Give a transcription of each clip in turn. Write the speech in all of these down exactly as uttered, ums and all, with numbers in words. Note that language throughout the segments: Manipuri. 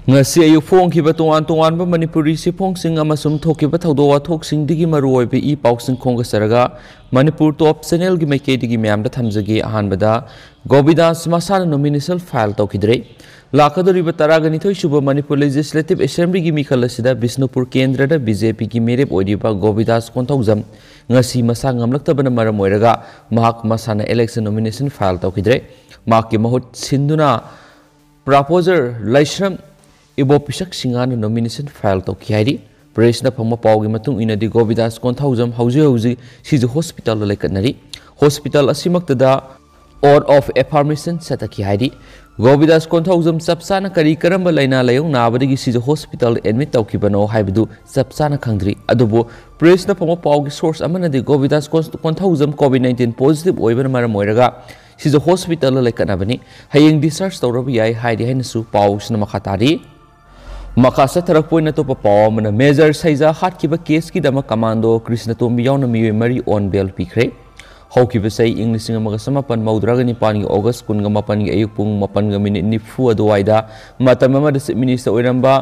ꯉꯁꯤ ꯑꯌꯨꯛ ꯐꯣꯡꯈꯤꯕ ꯇꯣꯉꯥꯟ ꯇꯣꯉꯥꯟꯕ ꯃꯅꯤꯄꯨꯔꯤ ꯆꯦꯐꯣꯡꯁꯤꯡ ꯑꯃꯁꯨꯡ ꯊꯣꯛꯈꯤꯕ ꯊꯧꯗꯣꯛ ꯋꯥꯊꯣꯛꯁꯤꯡꯗꯒꯤ ꯃꯔꯨꯑꯣꯏꯕ ꯏ ꯄꯥꯎꯁꯤꯡ ꯈꯣꯝꯒꯠꯆꯔꯒ ꯃꯅꯤꯄꯨꯔ ꯇꯣꯞ ꯆꯦꯅꯦꯜꯒꯤ ꯃꯥꯏꯀꯩꯗꯒꯤ ꯃꯌꯥꯝꯗ ꯊꯝꯖꯒꯦ꯫ ꯑꯍꯥꯟꯕꯗ, ꯒꯣꯕꯤꯗꯥꯁ ꯃꯁꯥꯅ ꯅꯣꯃꯤꯅꯦꯁꯟ ꯐꯥꯏꯜ ꯇꯧꯈꯤꯗ꯭ꯔꯦ꯫ ꯂꯥꯛꯀꯗꯧꯔꯤꯕ ꯇꯔꯥꯒ ꯅꯤꯊꯣꯏ ꯁꯨꯕ ꯃꯅꯤꯄꯨꯔ ꯂꯦꯖꯤꯁꯂꯦꯇꯤꯚ ꯑꯦꯁꯦꯝꯕ꯭ꯂꯤꯒꯤ ꯃꯤꯈꯜ ꯑꯁꯤꯗ ꯕꯤꯁꯅꯨꯄꯨꯔ ꯀꯦꯟꯗ꯭ꯔꯗ ꯕꯤ ꯖꯦ ꯄꯤꯒꯤ ꯃꯤꯔꯦꯞ ꯑꯣꯏꯔꯤꯕ ꯒꯣꯕꯤꯗꯥꯁ ꯀꯣꯟꯊꯧꯖꯝ ꯉꯁꯤ ꯃꯁꯥ ꯉꯝꯂꯛꯇꯕꯅ ꯃꯔꯝ ꯑꯣꯏꯔꯒ ꯃꯍꯥꯛ ꯃꯁꯥꯅ ꯏꯂꯦꯛꯁꯟ ꯅꯣꯃꯤꯅꯦꯁꯟ ꯐꯥꯏꯜ ꯇꯧꯈꯤꯗ꯭ꯔꯦ꯫ ꯃꯍꯥꯛꯀꯤ ꯃꯍꯨꯠ ꯁꯤꯟꯗꯨꯅ ꯄ꯭ꯔꯥꯄꯣꯖꯔ ꯂꯥꯏꯁ꯭ꯔꯝ ꯏꯕꯣꯄꯤꯁꯛ ꯁꯤꯡꯍꯥꯅ ꯅꯣꯃꯤꯅꯦꯁꯟ ꯐꯥꯏꯜ ꯇꯧꯈꯤ ꯍꯥꯏꯔꯤ꯫ ꯄ꯭ꯔꯦꯁꯅ ꯐꯪꯕ ꯄꯥꯎꯒꯤ ꯃꯇꯨꯡ ꯏꯟꯅꯗꯤ ꯒꯣꯕꯤꯗꯥꯁ ꯀꯣꯟꯊꯧꯖꯝ ꯍꯧꯖꯤꯛ ꯍꯧꯖꯤꯛ ꯁꯤꯖ ꯍꯣꯁꯄꯤꯇꯥꯜꯗ ꯂꯩꯈꯠꯅꯔꯤ꯫ ꯍꯣꯁꯄꯤꯇꯥꯜ ꯑꯁꯤꯃꯛꯇꯗ oath of affirmation ꯆꯠꯊꯈꯤ ꯍꯥꯏꯔꯤ꯫ ꯒꯣꯕꯤꯗꯥꯁ ꯀꯣꯟꯊꯧꯖꯝ ꯆꯞ ꯆꯥꯅ ꯀꯔꯤ ꯀꯔꯝꯕ ꯂꯥꯏꯅꯥ ꯂꯥꯏꯌꯣꯡ ꯅꯥꯕꯗꯒꯤ ꯁꯤꯖ ꯍꯣꯁꯄꯤꯇꯥꯜꯗ ꯑꯦꯗꯃꯤꯠ ꯇꯧꯈꯤꯕꯅꯣ ꯍꯥꯏꯕꯗꯨ ꯆꯞ ꯆꯥꯅ ꯈꯪꯗ꯭ꯔꯤ꯫ ꯑꯗꯨꯕꯨ ꯄ꯭ꯔꯦꯁꯅ ꯐꯪꯕ ꯄꯥꯎꯒꯤ ꯁꯣꯔꯁ ꯑꯃꯅꯗꯤ ꯒꯣꯕꯤꯗꯥꯁ ꯀꯣꯟ-, ꯀꯣꯟꯊꯧꯖꯝ ꯀꯣꯚꯤꯗ ꯅꯥꯏꯟꯇꯤꯟ ꯄꯣꯖꯤꯇꯤꯚ ꯑꯣꯏꯕꯅ ꯃꯔꯝ ꯑꯣꯏꯔꯒ ꯁꯤꯖ ꯍꯣꯁꯄꯤꯇꯥꯜꯗ ꯂꯩꯈꯠꯅꯕꯅꯤ꯫ ꯍꯌꯦꯡ ꯗꯤꯁꯆꯥꯔꯖ ꯇꯧꯔꯕ ꯌꯥꯏ ꯍꯥꯏꯔꯤ ꯍꯥꯏꯅꯁꯨ ꯄꯥꯎꯁꯤꯅ ꯃꯈꯥ ꯇꯥꯔꯤ꯫ ꯃꯈꯥ ꯆꯠꯊꯔꯛꯄ ꯑꯣꯏꯅ ꯑꯇꯣꯞꯄ ꯄꯥꯎ ꯑꯃꯅ, ꯃꯦꯖꯔ ꯁꯩꯖꯥ ꯍꯥꯠꯈꯤꯕ ꯀꯦꯁꯀꯤꯗꯃꯛ ꯀꯃꯥꯟꯗꯣ ꯀ꯭ꯔꯤꯁꯅꯇꯣꯝꯕꯤ ꯌꯥꯎꯅ ꯃꯤꯑꯣꯏ ꯃꯔꯤ ꯑꯣꯟ ꯕꯦꯜ ꯄꯤꯈ꯭ꯔꯦ꯫ ꯍꯧꯈꯤꯕ ꯆꯍꯤ ꯏꯪ ꯂꯤꯁꯤꯡ ꯑꯃꯒ ꯆꯃꯥꯄꯟ ꯃꯧꯗ꯭ꯔꯥꯒ ꯅꯤꯄꯥꯟꯒꯤ ꯑꯣꯒꯁ ꯀꯨꯟꯒ ꯃꯥꯄꯟꯒꯤ ꯑꯌꯨꯛ ꯄꯨꯡ ꯃꯥꯄꯟꯒ ꯃꯤꯅꯤꯠ ꯅꯤꯐꯨ ꯑꯗꯨꯋꯥꯏꯗ ꯃꯇꯝ ꯑꯃꯗ ꯆꯤꯐ ꯃꯤꯅꯤꯁꯇꯔ ꯑꯣꯏꯔꯝꯕ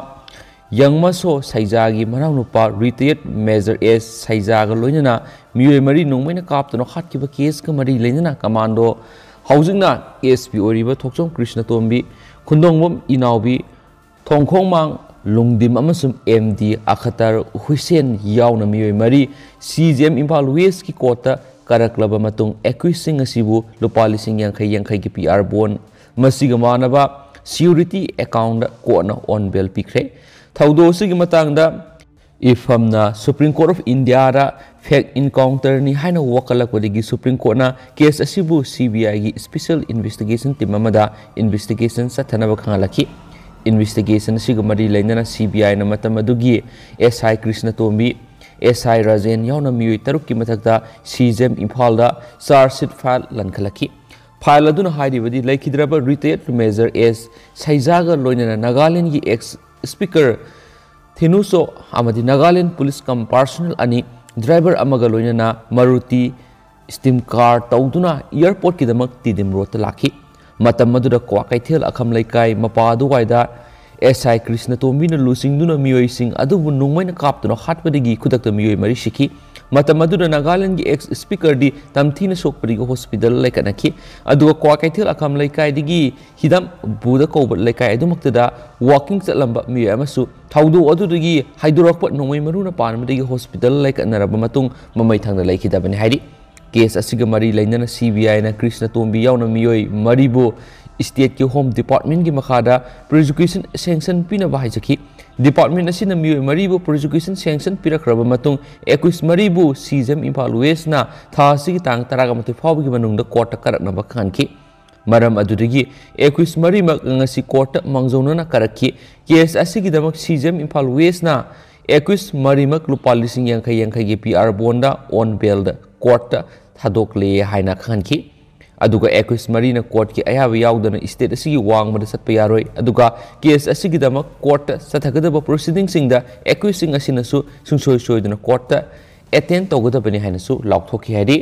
ꯌꯪꯃꯁꯣ ꯁꯩꯖꯥꯒꯤ ꯃꯅꯥꯎꯅꯨꯄꯥ ꯔꯤꯇꯥꯌꯔꯗ ꯃꯦꯖꯔ ꯑꯦꯁ ꯁꯩꯖꯥꯒ ꯂꯣꯏꯅꯅ ꯃꯤꯑꯣꯏ ꯃꯔꯤ ꯅꯣꯡꯃꯩꯅ ꯀꯥꯞꯇꯨꯅ ꯍꯥꯠꯈꯤꯕ ꯀꯦꯁꯀ ꯃꯔꯤ ꯂꯩꯅꯅ ꯀꯃꯥꯟꯗꯣ ꯍꯧꯖꯤꯛꯅ ꯑꯦꯁ ꯄꯤ ꯑꯣꯏꯔꯤꯕ ꯊꯣꯛꯆꯣꯝ ꯀ꯭ꯔꯤꯁꯅꯇꯣꯝꯕꯤ, ꯈꯨꯟꯗꯣꯡꯕꯝ ꯏꯅꯥꯎꯕꯤ, ꯊꯣꯡꯈꯣꯡꯃꯥꯡ ꯂꯨꯡꯗꯤꯝ ꯑꯃꯁꯨꯡ ꯑꯦꯝ ꯗꯤ ꯑꯈꯇꯔ ꯍꯨꯏꯁꯦꯟ ꯌꯥꯎꯅ ꯃꯤꯑꯣꯏ ꯃꯔꯤ ꯁꯤ ꯖꯤ ꯑꯦꯝ ꯏꯝꯐꯥꯜ ꯋꯦꯁꯀꯤ ꯀꯣꯔꯠꯇ ꯀꯥꯔꯛꯂꯕ ꯃꯇꯨꯡ, ꯑꯦꯀ꯭ꯌꯨꯁꯁꯤꯡ ꯑꯁꯤꯕꯨ ꯂꯨꯄꯥ ꯂꯤꯁꯤꯡ ꯌꯥꯡꯈꯩ ꯌꯥꯡꯈꯩꯒꯤ ꯄꯤ ꯑꯥꯔ ꯕꯣꯟ, ꯃꯁꯤꯒ ꯃꯥꯟꯅꯕ ꯁꯤꯌꯨꯔꯤꯇꯤ ꯑꯦꯀꯥꯎꯟꯗ ꯀꯣꯔꯠꯅ ꯑꯣꯟ ꯕꯦꯜ ꯄꯤꯈ꯭ꯔꯦ꯫ ꯊꯧꯗꯣꯛ ꯑꯁꯤꯒꯤ ꯃꯇꯥꯡꯗ ꯏꯐꯝꯅ Supreme Court of Indiaꯗ ꯐꯦꯛ ꯏꯟꯀꯥꯎꯟꯇꯔꯅꯤ ꯍꯥꯏꯅ ꯋꯥꯀꯠꯂꯛꯄꯗꯒꯤ ꯁꯨꯄ꯭ꯔꯤꯝ ꯀꯣꯔꯠꯅ ꯀꯦꯁ ꯑꯁꯤꯕꯨ ꯁꯤ ꯕꯤ ꯑꯥꯏꯒꯤ ꯁ꯭ꯄꯦꯁꯦꯜ ꯏꯟꯚꯦꯁꯇꯤꯒꯦꯁꯟ ꯇꯤꯝ ꯑꯃꯗ ꯏꯟꯚꯦꯁꯇꯤꯒꯦꯁꯟ ꯆꯠꯊꯅꯕ ꯈꯪꯍꯜꯂꯛꯈꯤ꯫ ꯏꯟꯚꯦꯁꯇꯤꯒꯦꯁꯟ ꯑꯁꯤꯒ ꯃꯔꯤ ꯂꯩꯅꯅ ꯁꯤ ꯕꯤ ꯑꯥꯏꯅ ꯃꯇꯝ ꯑꯗꯨꯒꯤ ꯑꯦꯁ ꯑꯥꯏ ꯀ꯭ꯔꯤꯁꯅꯇꯣꯝꯕꯤ, ꯑꯦꯁ ꯑꯥꯏ ꯔꯥꯖꯦꯟ ꯌꯥꯎꯅ ꯃꯤꯑꯣꯏ ꯇꯔꯨꯛꯀꯤ ꯃꯊꯛꯇ ꯁꯤ ꯖꯤ ꯑꯦꯝ ꯏꯝꯐꯥꯜꯗ ꯆꯥꯔꯖ ꯁꯤꯠ ꯐꯥꯏꯜ ꯂꯟꯈꯠꯂꯛꯈꯤ꯫ ꯐꯥꯏꯜ ꯑꯗꯨꯅ ꯍꯥꯏꯔꯤꯕꯗꯤ, ꯂꯩꯈꯤꯗ꯭ꯔꯕ ꯔꯤꯇꯥꯌꯔꯗ ꯃꯦꯖꯔ ꯑꯦꯁ ꯁꯩꯖꯥꯒ ꯂꯣꯏꯅꯅ ꯅꯥꯒꯥꯂꯦꯟꯗꯒꯤ ꯑꯦꯛꯁ ꯁ꯭ꯄꯤꯀꯔ ꯊꯤꯅꯨꯁꯣ ꯑꯃꯗꯤ ꯅꯥꯒꯥꯂꯦꯟ ꯄꯨꯂꯤꯁ ꯀꯝ ꯄꯥꯔꯁꯣꯅꯦꯜ ꯑꯅꯤ, ꯗ꯭ꯔꯥꯏꯚꯔ ꯑꯃꯒ ꯂꯣꯏꯅꯅ ꯃꯔꯨꯇꯤ ꯁ꯭ꯇꯤꯝ ꯀꯥꯔ ꯇꯧꯗꯨꯅ ꯑꯦꯌꯔꯄꯣꯔꯠꯀꯤꯗꯃꯛ ꯇꯤꯗꯤꯝ ꯔꯣꯗꯇ ꯂꯥꯛꯈꯤ꯫ ꯃꯇꯝ ꯑꯗꯨꯗ ꯀ꯭ꯋꯥꯀꯩꯊꯦꯜ ꯑꯈꯝ ꯂꯩꯀꯥꯏ ꯃꯄꯥ ꯑꯗꯨꯋꯥꯏꯗ ꯑꯦꯁ ꯑꯥꯏ ꯀ꯭ꯔꯤꯁꯅꯇꯣꯝꯕꯤꯅ ꯂꯨꯆꯤꯡꯗꯨꯅ ꯃꯤꯑꯣꯏꯁꯤꯡ ꯑꯗꯨꯕꯨ ꯅꯣꯡꯃꯩꯅ ꯀꯥꯞꯇꯨꯅ ꯍꯥꯠꯄꯗꯒꯤ ꯈꯨꯗꯛꯇ ꯃꯤꯑꯣꯏ ꯃꯔꯤ ꯁꯤꯈꯤ꯫ ꯃꯇꯝ ꯑꯗꯨꯗ ꯅꯥꯒꯥꯂꯦꯟꯗꯒꯤ ꯑꯦꯛꯁ ꯁ꯭ꯄꯤꯀꯔꯗꯤ ꯇꯝꯊꯤꯅ ꯁꯣꯛꯄꯗꯒꯤ ꯍꯣꯁꯄꯤꯇꯥꯜ ꯂꯩꯈꯠꯅꯈꯤ꯫ ꯑꯗꯨꯒ ꯀ꯭ꯋꯥꯀꯩꯊꯦꯜ ꯑꯈꯝ ꯂꯩꯀꯥꯏꯗꯒꯤ ꯍꯤꯗꯝ ꯕꯨꯗ ꯀꯧꯕ ꯂꯩꯀꯥꯏ ꯑꯗꯨꯃꯛꯇꯗ ꯋꯥꯀꯤꯡ ꯆꯠꯂꯝꯕ ꯃꯤꯑꯣꯏ ꯑꯃꯁꯨ ꯊꯧꯗꯣꯛ ꯑꯗꯨꯗꯒꯤ ꯍꯥꯏꯗꯣꯔꯛꯄ ꯅꯣꯡꯃꯩ ꯃꯔꯨꯅ ꯄꯥꯟꯕꯗꯒꯤ ꯍꯣꯁꯄꯤꯇꯥꯜ ꯂꯩꯈꯠꯅꯔꯕ ꯃꯇꯨꯡ ꯃꯃꯩ ꯊꯪꯅ ꯂꯩꯈꯤꯗꯕꯅꯤ ꯍꯥꯏꯔꯤ꯫ ꯀꯦꯁ ꯑꯁꯤꯒ ꯃꯔꯤ ꯂꯩꯅꯅ ꯁꯤ ꯕꯤ ꯑꯥꯏꯅ ꯀ꯭ꯔꯤꯁꯅꯇꯣꯝꯕꯤ ꯌꯥꯎꯅ ꯃꯤꯑꯣꯏ ꯃꯔꯤꯕꯨ ꯁ꯭ꯇꯦꯠꯀꯤ ꯍꯣꯝ ꯗꯤꯄꯥꯔꯠꯃꯦꯟꯒꯤ ꯃꯈꯥꯗ ꯄ꯭ꯔꯣꯁꯤꯀ꯭ꯌꯨꯁꯟ ꯁꯦꯡꯁꯟ ꯄꯤꯅꯕ ꯍꯥꯏꯖꯈꯤ꯫ ꯗꯤꯄꯥꯔꯠꯃꯦꯟ ꯑꯁꯤꯅ ꯃꯤꯑꯣꯏ ꯃꯔꯤꯕꯨ ꯄ꯭ꯔꯣꯁꯤꯀ꯭ꯌꯨꯁꯟ ꯁꯦꯡꯁꯟ ꯄꯤꯔꯛꯈ꯭ꯔꯕ ꯃꯇꯨꯡ ꯑꯦꯀꯨꯏꯁ ꯃꯔꯤꯕꯨ ꯁꯤ ꯖꯤ ꯑꯦꯝ ꯏꯝꯐꯥꯜ ꯋꯦꯁꯅ ꯊꯥ ꯑꯁꯤꯒꯤ ꯇꯥꯡ ꯇꯔꯥꯃꯥꯊꯣꯏ ꯐꯥꯎꯕꯒꯤ ꯃꯅꯨꯡꯗ ꯀꯣꯔꯠꯇ ꯀꯥꯔꯛꯅꯕ ꯈꯪꯍꯟꯈꯤ꯫ ꯃꯔꯝ ꯑꯗꯨꯗꯒꯤ ꯑꯦꯀꯨꯏꯁ ꯃꯔꯤꯃꯛ ꯉꯁꯤ ꯀꯣꯔꯠꯇ ꯃꯥꯡꯖꯧꯅꯅ ꯀꯥꯔꯛꯈꯤ꯫ ꯀꯦꯁ ꯑꯁꯤꯒꯤꯗꯃꯛ ꯁꯤ ꯖꯤ ꯑꯦꯝ ꯏꯝꯐꯥꯜ ꯋꯦꯁꯅ ꯑꯦꯀꯨꯏꯁ ꯃꯔꯤꯃꯛ ꯂꯨꯄꯥ ꯂꯤꯁꯤꯡ ꯌꯥꯡꯈꯩ ꯌꯥꯡꯈꯩꯒꯤ ꯄꯤ ꯑꯥꯔ ꯕꯣꯟꯗ ꯑꯣꯟ ꯕꯦꯜꯗ ꯀꯣꯔꯠꯇ ꯊꯥꯗꯣꯛꯂꯦ ꯍꯥꯏꯅ ꯈꯪꯍꯟꯈꯤ꯫ ꯑꯗꯨꯒ ꯑꯦꯀꯨꯏꯁ ꯃꯔꯤꯅ ꯀꯣꯔꯠꯀꯤ ꯑꯌꯥꯕ ꯌꯥꯎꯗꯅ ꯁ꯭ꯇꯦꯠ ꯑꯁꯤꯒꯤ ꯋꯥꯡꯃꯗ ꯆꯠꯄ ꯌꯥꯔꯣꯏ꯫ ꯑꯗꯨꯒ ꯀꯦꯁ ꯑꯁꯤꯒꯤꯗꯃꯛ ꯀꯣꯔꯠꯇ ꯆꯠꯊꯒꯗꯕ ꯄ꯭ꯔꯣꯁꯤꯗꯤꯡꯁꯤꯡꯗ ꯑꯦꯀꯨꯏꯁꯁꯤꯡ ꯑꯁꯤꯅꯁꯨ ꯁꯨꯡꯁꯣꯏ ꯁꯣꯏꯗꯅ ꯀꯣꯔꯠꯇ ꯑꯦꯇꯦꯟ ꯇꯧꯒꯗꯕꯅꯤ ꯍꯥꯏꯅꯁꯨ ꯂꯥꯎꯊꯣꯛꯈꯤ ꯍꯥꯏꯔꯤ꯫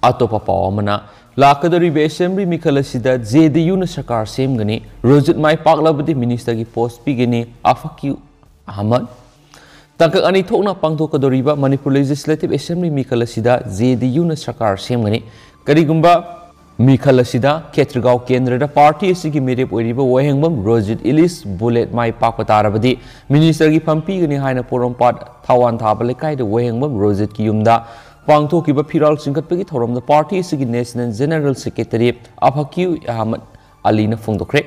ꯑꯇꯣꯞꯄ ꯄꯥꯎ ꯑꯃꯅ, ꯂꯥꯛꯀꯗꯧꯔꯤꯕ ꯑꯦꯁꯦꯝꯕ꯭ꯂꯤ ꯃꯤꯈꯜ ꯑꯁꯤꯗ ꯖꯦ ꯗꯤ ꯌꯨꯅ ꯁꯔꯀꯥꯔ ꯁꯦꯝꯒꯅꯤ, ꯔꯣꯖꯤꯠ ꯃꯥꯏ ꯄꯥꯛꯂꯕꯗꯤ ꯃꯤꯅꯤꯁꯇꯔꯒꯤ ꯄꯣꯁ ꯄꯤꯒꯅꯤ, ꯑꯐꯀꯤꯌꯨ ꯑꯍꯃꯗ꯫ ꯇꯥꯡꯀꯛ ꯑꯅꯤ ꯊꯣꯛꯅ ꯄꯥꯡꯊꯣꯛꯀꯗꯧꯔꯤꯕ ꯃꯅꯤꯄꯨꯔ ꯂꯦꯖꯤꯁꯂꯦꯇꯤꯚ ꯑꯦꯁꯦꯝꯕ꯭ꯂꯤ ꯃꯤꯈꯜ ꯑꯁꯤꯗ ꯖꯦ ꯗꯤ ꯌꯨꯅ ꯁꯔꯀꯥꯔ ꯁꯦꯝꯒꯅꯤ꯫ ꯀꯔꯤꯒꯨꯝꯕ ꯃꯤꯈꯜ ꯑꯁꯤꯗ ꯈꯦꯇ꯭ꯔꯤꯒꯥꯎ ꯀꯦꯟꯗ꯭ꯔꯗ ꯄꯥꯔꯇꯤ ꯑꯁꯤꯒꯤ ꯃꯤꯔꯦꯞ ꯑꯣꯏꯔꯤꯕ ꯋꯥꯍꯦꯡꯕꯝ ꯔꯣꯖꯤꯠ ꯏꯂꯤꯁ ꯕꯨꯂꯦꯠ ꯃꯥꯏ ꯄꯥꯛꯄ ꯇꯥꯔꯕꯗꯤ ꯃꯤꯅꯤꯁꯇꯔꯒꯤ ꯐꯝ ꯄꯤꯒꯅꯤ ꯍꯥꯏꯅ ꯄꯣꯔꯣꯝꯄꯥꯠ ꯊꯋꯥꯟ ꯊꯥꯕ ꯂꯩꯀꯥꯏꯗ ꯋꯥꯍꯦꯡꯕꯝ ꯔꯣꯖꯤꯠꯀꯤ ꯌꯨꯝꯗ ꯄꯥꯡꯊꯣꯛꯈꯤꯕ ꯐꯤꯔꯥꯜ ꯆꯤꯡꯈꯠꯄꯒꯤ ꯊꯧꯔꯝꯗ ꯄꯥꯔꯇꯤ ꯑꯁꯤꯒꯤ ꯅꯦꯁꯅꯦꯜ ꯖꯦꯅꯔꯦꯜ ꯁꯦꯀ꯭ꯔꯦꯇꯔꯤ ꯑꯐꯀꯤꯌꯨ ꯑꯍꯃꯗ ꯑꯂꯤꯅ ꯐꯣꯡꯗꯣꯛꯈ꯭ꯔꯦ꯫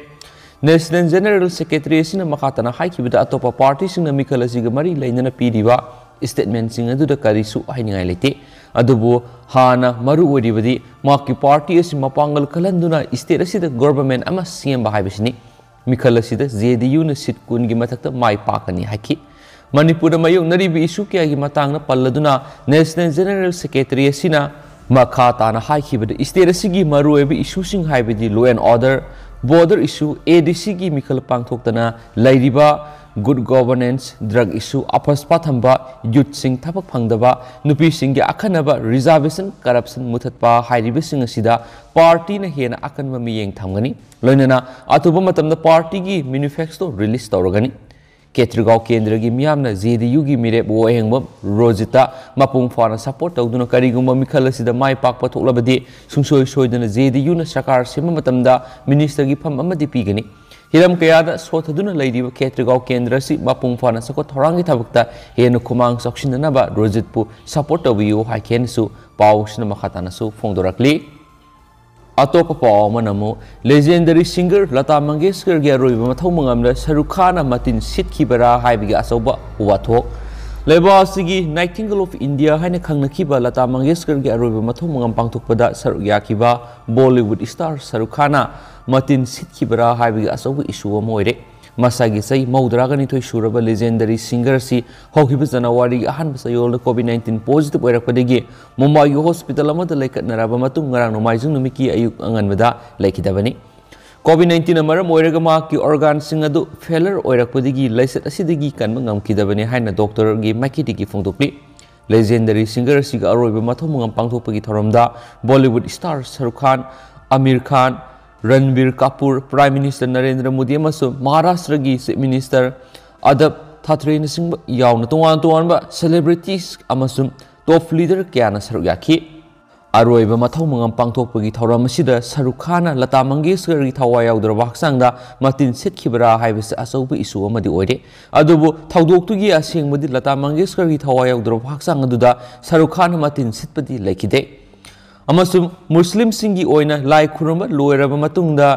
ꯅꯦꯁꯅꯦꯜ ꯖꯦꯅꯔꯦꯜ ꯁꯦꯀ꯭ꯔꯦꯇꯔꯤ ꯑꯁꯤꯅ ꯃꯈꯥ ꯇꯥꯅ ꯍꯥꯏꯈꯤꯕꯗ ꯑꯇꯣꯞꯄ ꯄꯥꯔꯇꯤꯁꯤꯡꯅ ꯃꯤꯈꯜ ꯑꯁꯤꯒ ꯃꯔꯤ ꯂꯩꯅꯅ ꯄꯤꯔꯤꯕ ꯁ꯭ꯇꯦꯠꯃꯦꯟꯁꯤꯡ ꯑꯗꯨꯗ ꯀꯔꯤꯁꯨ ꯍꯥꯏꯅꯤꯡꯉꯥꯏ ꯂꯩꯇꯦ꯫ ꯑꯗꯨꯕꯨ ꯍꯥꯟꯅ ꯃꯔꯨ ꯑꯣꯏꯔꯤꯕꯗꯤ ꯃꯍꯥꯛꯀꯤ ꯄꯥꯔꯇꯤ ꯑꯁꯤ ꯃꯄꯥꯡꯒꯜ ꯀꯜꯍꯟꯗꯨꯅ ꯁ꯭ꯇꯦꯠ ꯑꯁꯤꯗ ꯒꯣꯚꯔꯟꯃꯦꯟꯠ ꯑꯃ ꯁꯦꯝꯕ ꯍꯥꯏꯕꯁꯤꯅꯤ꯫ ꯃꯤꯈꯜ ꯑꯁꯤꯗ ꯖꯦ ꯗꯤ ꯌꯨꯅ ꯁꯤꯠ ꯀꯨꯟꯒꯤ ꯃꯊꯛꯇ ꯃꯥꯏ ꯄꯥꯛꯀꯅꯤ ꯍꯥꯏꯈꯤ꯫ ꯃꯅꯤꯄꯨꯔꯗ ꯃꯥꯌꯣꯛꯅꯔꯤꯕ ꯏꯁꯨ ꯀꯌꯥꯒꯤ ꯃꯇꯥꯡꯗ ꯄꯜꯂꯗꯨꯅ ꯅꯦꯁꯅꯦꯜ ꯖꯦꯅꯔꯦꯜ ꯁꯦꯀ꯭ꯔꯦꯇꯔꯤ ꯑꯁꯤꯅ ꯃꯈꯥ ꯇꯥꯅ ꯍꯥꯏꯈꯤꯕꯗ ꯁ꯭ꯇꯦꯠ ꯑꯁꯤꯒꯤ ꯃꯔꯨꯑꯣꯏꯕ ꯏꯁꯨꯁꯤꯡ ꯍꯥꯏꯕꯗꯤ law and order, border issue, ꯑꯦ ꯗꯤ ꯁꯤꯒꯤ ꯃꯤꯈꯜ ꯄꯥꯡꯊꯣꯛꯇꯅ ꯂꯩꯔꯤꯕ Good governance, drug issue, ꯑꯐ ꯁꯐꯥ ꯊꯝꯕ, ꯌꯨꯠꯁꯤꯡ ꯊꯕꯛ ꯐꯪꯗꯕ, ꯅꯨꯄꯤꯁꯤꯡꯒꯤ ꯑꯈꯟꯅꯕ reservation, corruption ꯃꯨꯊꯠꯄ ꯍꯥꯏꯔꯤꯕꯁꯤꯡ ꯑꯁꯤꯗ ꯄꯥꯔꯇꯤꯅ ꯍꯦꯟꯅ ꯑꯀꯟꯕ ꯃꯤꯠꯌꯦꯡ ꯊꯝꯒꯅꯤ꯫ ꯂꯣꯏꯅꯅ ꯑꯊꯨꯕ ꯃꯇꯝꯗ ꯄꯥꯔꯇꯤꯒꯤ manifesto release ꯇꯧꯔꯒꯅꯤ꯫ ꯈꯦꯇ꯭ꯔꯤꯒꯥꯎ ꯀꯦꯟꯗ꯭ꯔꯒꯤ ꯃꯤꯌꯥꯝꯅ ꯖꯦ ꯗꯤ ꯌꯨꯒꯤ ꯃꯤꯔꯦꯞ ꯋꯥꯍꯦꯡꯕꯝ ꯔꯣꯖꯤꯠꯇ ꯃꯄꯨꯡ ꯐꯥꯅ support ꯇꯧꯗꯨꯅ ꯀꯔꯤꯒꯨꯝꯕ ꯃꯤꯈꯜ ꯑꯁꯤꯗ ꯃꯥꯏ ꯄꯥꯛꯄ ꯊꯣꯛꯂꯕꯗꯤ ꯁꯨꯡꯁꯣꯏ ꯁꯣꯏꯗꯅ ꯖꯦ ꯗꯤ ꯌꯨꯅ ꯁꯔꯀꯥꯔ ꯁꯦꯝꯕ ꯃꯇꯝꯗ ministerꯒꯤ ꯐꯝ ꯑꯃꯗꯤ ꯄꯤꯒꯅꯤ꯫ ꯍꯤꯔꯝ ꯀꯌꯥꯗ ꯁꯣꯠꯊꯗꯨꯅ ꯂꯩꯔꯤꯕ ꯈꯦꯇ꯭ꯔꯤꯒꯥꯎ ꯀꯦꯟꯗ꯭ꯔ ꯑꯁꯤ ꯃꯄꯨꯡ ꯐꯥꯅ ꯆꯥꯎꯈꯠ ꯊꯧꯔꯥꯡꯒꯤ ꯊꯕꯛꯇ ꯍꯦꯟꯅ ꯈꯨꯃꯥꯡ ꯆꯥꯎꯁꯤꯟꯅꯅꯕ ꯔꯣꯖꯤꯠꯄꯨ support ꯇꯧꯕꯤꯌꯨ ꯍꯥꯏꯈꯤꯅꯁꯨ ꯄꯥꯎꯁꯤꯅ ꯃꯈꯥ ꯇꯥꯅꯁꯨ ꯐꯣꯡꯗꯣꯔꯛꯂꯤ꯫ ꯑꯇꯣꯞꯄ ꯄꯥꯎ ꯑꯃꯅ ꯑꯃꯨꯛ legendary singer ꯂꯇꯥ ꯃꯪꯒꯦꯁꯀꯔꯒꯤ ꯑꯔꯣꯏꯕ ꯃꯊꯧ ꯃꯉꯝꯗ ꯁꯔꯨꯛ ꯈꯥꯟꯅ ꯃꯇꯤꯟ ꯁꯤꯠꯈꯤꯕꯔꯥ ꯍꯥꯏꯕꯒꯤ ꯑꯆꯧꯕ ꯋꯥꯊꯣꯛ꯫ ꯂꯩꯕꯥꯛ ꯑꯁꯤꯒꯤ Nightingale of India ꯍꯥꯏꯅ ꯈꯪꯅꯈꯤꯕ ꯂꯇꯥ ꯃꯪꯒꯦꯁꯀꯔꯒꯤ ꯑꯔꯣꯏꯕ ꯃꯊꯧ ꯃꯉꯝ ꯄꯥꯡꯊꯣꯛꯄꯗ ꯁꯔꯨꯛ ꯌꯥꯈꯤꯕ Bollywood star ꯁꯔꯨꯛ ꯈꯥꯟꯅ ꯃꯇꯤꯟ ꯁꯤꯠꯈꯤꯕꯔꯥ ꯍꯥꯏꯕꯒꯤ ꯑꯆꯧꯕ issue ꯑꯃ ꯑꯣꯏꯔꯦ꯫ ꯃꯁꯥꯒꯤ ꯆꯍꯤ ꯃꯧꯗ꯭ꯔꯥꯒ ꯅꯤꯊꯣꯏ ꯁꯨꯔꯕ legendary singer ꯑꯁꯤ ꯍꯧꯈꯤꯕ ꯖꯅꯋꯥꯔꯤꯒꯤ ꯑꯍꯥꯟꯕ ꯆꯌꯣꯜꯗ COVID nineteen positive ꯑꯣꯏꯔꯛꯄꯗꯒꯤ ꯃꯨꯝꯕꯥꯏꯒꯤ hospital ꯑꯃꯗ ꯂꯩꯈꯠꯅꯔꯕ ꯃꯇꯨꯡ ꯉꯔꯥꯡ ꯅꯣꯡꯃꯥꯏꯖꯤꯡ ꯅꯨꯃꯤꯠꯀꯤ ꯑꯌꯨꯛ ꯑꯉꯟꯕꯗ ꯂꯩꯈꯤꯗꯕꯅꯤ꯫ COVID nineteenꯅ ꯃꯔꯝ ꯑꯣꯏꯔꯒ ꯃꯍꯥꯛꯀꯤ organꯁꯤꯡ ꯑꯗꯨ failure ꯑꯣꯏꯔꯛꯄꯗꯒꯤ ꯂꯥꯏꯆꯠ ꯑꯁꯤꯗꯒꯤ ꯀꯟꯕ ꯉꯝꯈꯤꯗꯕꯅꯤ ꯍꯥꯏꯅ doctorꯒꯤ ꯃꯥꯏꯀꯩꯗꯒꯤ ꯐꯣꯡꯗꯣꯛꯂꯤ꯫ Legendary singer ꯑꯁꯤꯒ ꯑꯔꯣꯏꯕ ꯃꯊꯧ ꯃꯉꯝ ꯄꯥꯡꯊꯣꯛꯄꯒꯤ ꯊꯧꯔꯝꯗ Bollywood star ꯁꯔꯨꯛ ꯈꯥꯟ, ꯑꯃꯤꯔ ꯈꯥꯟ, ꯔꯟꯕꯤꯔ ꯀꯥꯄꯨꯔ, Prime Minister ꯅꯔꯦꯟꯗ꯭ꯔ ꯃꯣꯗꯤ ꯑꯃꯁꯨꯡ ꯃꯍꯥꯔꯥꯁꯇ꯭ꯔꯒꯤ Chief Minister ꯑꯗꯕ ꯊꯥꯊ꯭ꯔꯦꯅꯆꯤꯡꯕ ꯌꯥꯎꯅ ꯇꯣꯉꯥꯟ ꯇꯣꯉꯥꯟꯕ celebrities ꯑꯃꯁꯨꯡ top leader ꯀꯌꯥꯅ ꯁꯔꯨꯛ ꯌꯥꯈꯤ꯫ ꯑꯔꯣꯏꯕ ꯃꯊꯧ ꯃꯉꯝ ꯄꯥꯡꯊꯣꯛꯄꯒꯤ ꯊꯧꯔꯝ ꯑꯁꯤꯗ ꯁꯔꯨꯛ ꯈꯥꯟꯅ ꯂꯇꯥ ꯃꯪꯒꯦꯁꯀꯔꯒꯤ ꯊꯋꯥꯏ ꯌꯥꯎꯗ꯭ꯔꯕ ꯍꯛꯆꯥꯡꯗ ꯃꯇꯤꯟ ꯁꯤꯠꯈꯤꯕ꯭ꯔꯥ ꯍꯥꯏꯕꯁꯤ ꯑꯆꯧꯕ issue ꯑꯃꯗꯤ ꯑꯣꯏꯔꯦ꯫ ꯑꯗꯨꯕꯨ ꯊꯧꯗꯣꯛꯇꯨꯒꯤ ꯑꯁꯦꯡꯕꯗꯤ ꯂꯇꯥ ꯃꯪꯒꯦꯁꯀꯔꯒꯤ ꯊꯋꯥꯏ ꯌꯥꯎꯗ꯭ꯔꯕ ꯍꯛꯆꯥꯡ ꯑꯗꯨꯗ ꯁꯔꯨꯛ ꯈꯥꯟꯅ ꯃꯇꯤꯟ ꯁꯤꯠꯄꯗꯤ ꯂꯩꯈꯤꯗꯦ꯫ ꯑꯃꯁꯨꯡ ꯃꯨꯁꯂꯤꯝꯁꯤꯡꯒꯤ ꯑꯣꯏꯅ ꯂꯥꯏ ꯈꯨꯔꯨꯝꯕ ꯂꯣꯏꯔꯕ ꯃꯇꯨꯡꯗ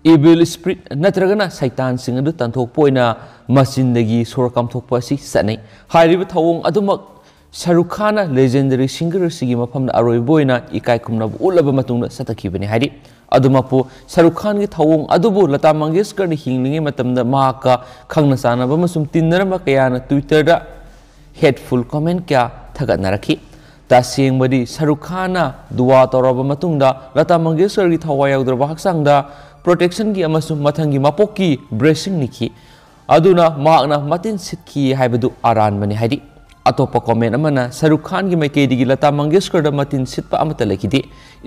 evil spirit ꯅꯠꯇ꯭ꯔꯒꯅ ꯁꯩꯇꯥꯟꯁꯤꯡ ꯑꯗꯨ ꯇꯥꯟꯊꯣꯛꯄ ꯑꯣꯏꯅ ꯃꯆꯤꯟꯗꯒꯤ ꯁꯣꯔ ꯀꯥꯝꯊꯣꯛꯄ ꯑꯁꯤ ꯆꯠꯅꯩ꯫ ꯍꯥꯏꯔꯤꯕ ꯊꯧꯑꯣꯡ ꯑꯗꯨꯃꯛ ꯁꯔꯨꯛ ꯈꯥꯟꯅ legendary singer ꯑꯁꯤꯒꯤ ꯃꯐꯝꯗ ꯑꯔꯣꯏꯕ ꯑꯣꯏꯅ ꯏꯀꯥꯏ ꯈꯨꯝꯅꯕ ꯎꯠꯂꯕ ꯃꯇꯨꯡꯗ ꯆꯠꯊꯈꯤꯕꯅꯤ ꯍꯥꯏꯔꯤ꯫ ꯑꯗꯨꯃꯛꯄꯨ ꯁꯔꯨꯛ ꯈꯥꯟꯒꯤ ꯊꯧꯑꯣꯡ ꯑꯗꯨꯕꯨ ꯂꯇꯥ ꯃꯪꯒꯦꯁꯀꯔꯅ ꯍꯤꯡꯂꯤꯉꯩ ꯃꯇꯝꯗ ꯃꯍꯥꯛꯀ ꯈꯪꯅ ꯆꯥꯟꯅꯕ ꯑꯃꯁꯨꯡ ꯇꯤꯟꯅꯔꯝꯕ ꯀꯌꯥꯅ Twitterꯗ hateful comment ꯀꯌꯥ ꯊꯥꯒꯠꯅꯔꯛꯈꯤ꯫ ꯇꯁꯦꯡꯕꯗꯤ ꯁꯔꯨꯛ ꯈꯥꯟꯅ ꯗꯨꯋꯥ ꯇꯧꯔꯕ ꯃꯇꯨꯡꯗ ꯂꯇꯥ ꯃꯪꯒꯦꯁꯀꯔꯒꯤ ꯊꯋꯥꯏ ꯌꯥꯎꯗ꯭ꯔꯕ ꯍꯛꯆꯥꯡꯗ protectionꯒꯤ ꯑꯃꯁꯨꯡ ꯃꯊꯪꯒꯤ ꯃꯄꯣꯛꯀꯤ blessing ꯅꯤꯈꯤ꯫ ꯑꯗꯨꯅ ꯃꯍꯥꯛꯅ ꯃꯇꯤꯟ ꯁꯤꯠꯈꯤ ꯍꯥꯏꯕꯗꯨ ꯑꯔꯥꯟꯕꯅꯤ ꯍꯥꯏꯔꯤ꯫ ꯑꯇꯣꯞꯄ ꯀꯣꯃꯦꯟ ꯑꯃꯅ, "ꯁꯔꯨꯛ ꯈꯥꯟꯒꯤ ꯃꯥꯏꯀꯩꯗꯒꯤ ꯂꯇꯥ ꯃꯪꯒꯦꯁꯀꯔꯗ ꯃꯇꯤꯟ ꯁꯤꯠꯄ ꯑꯃꯠꯇ ꯂꯩꯈꯤꯗꯦ꯫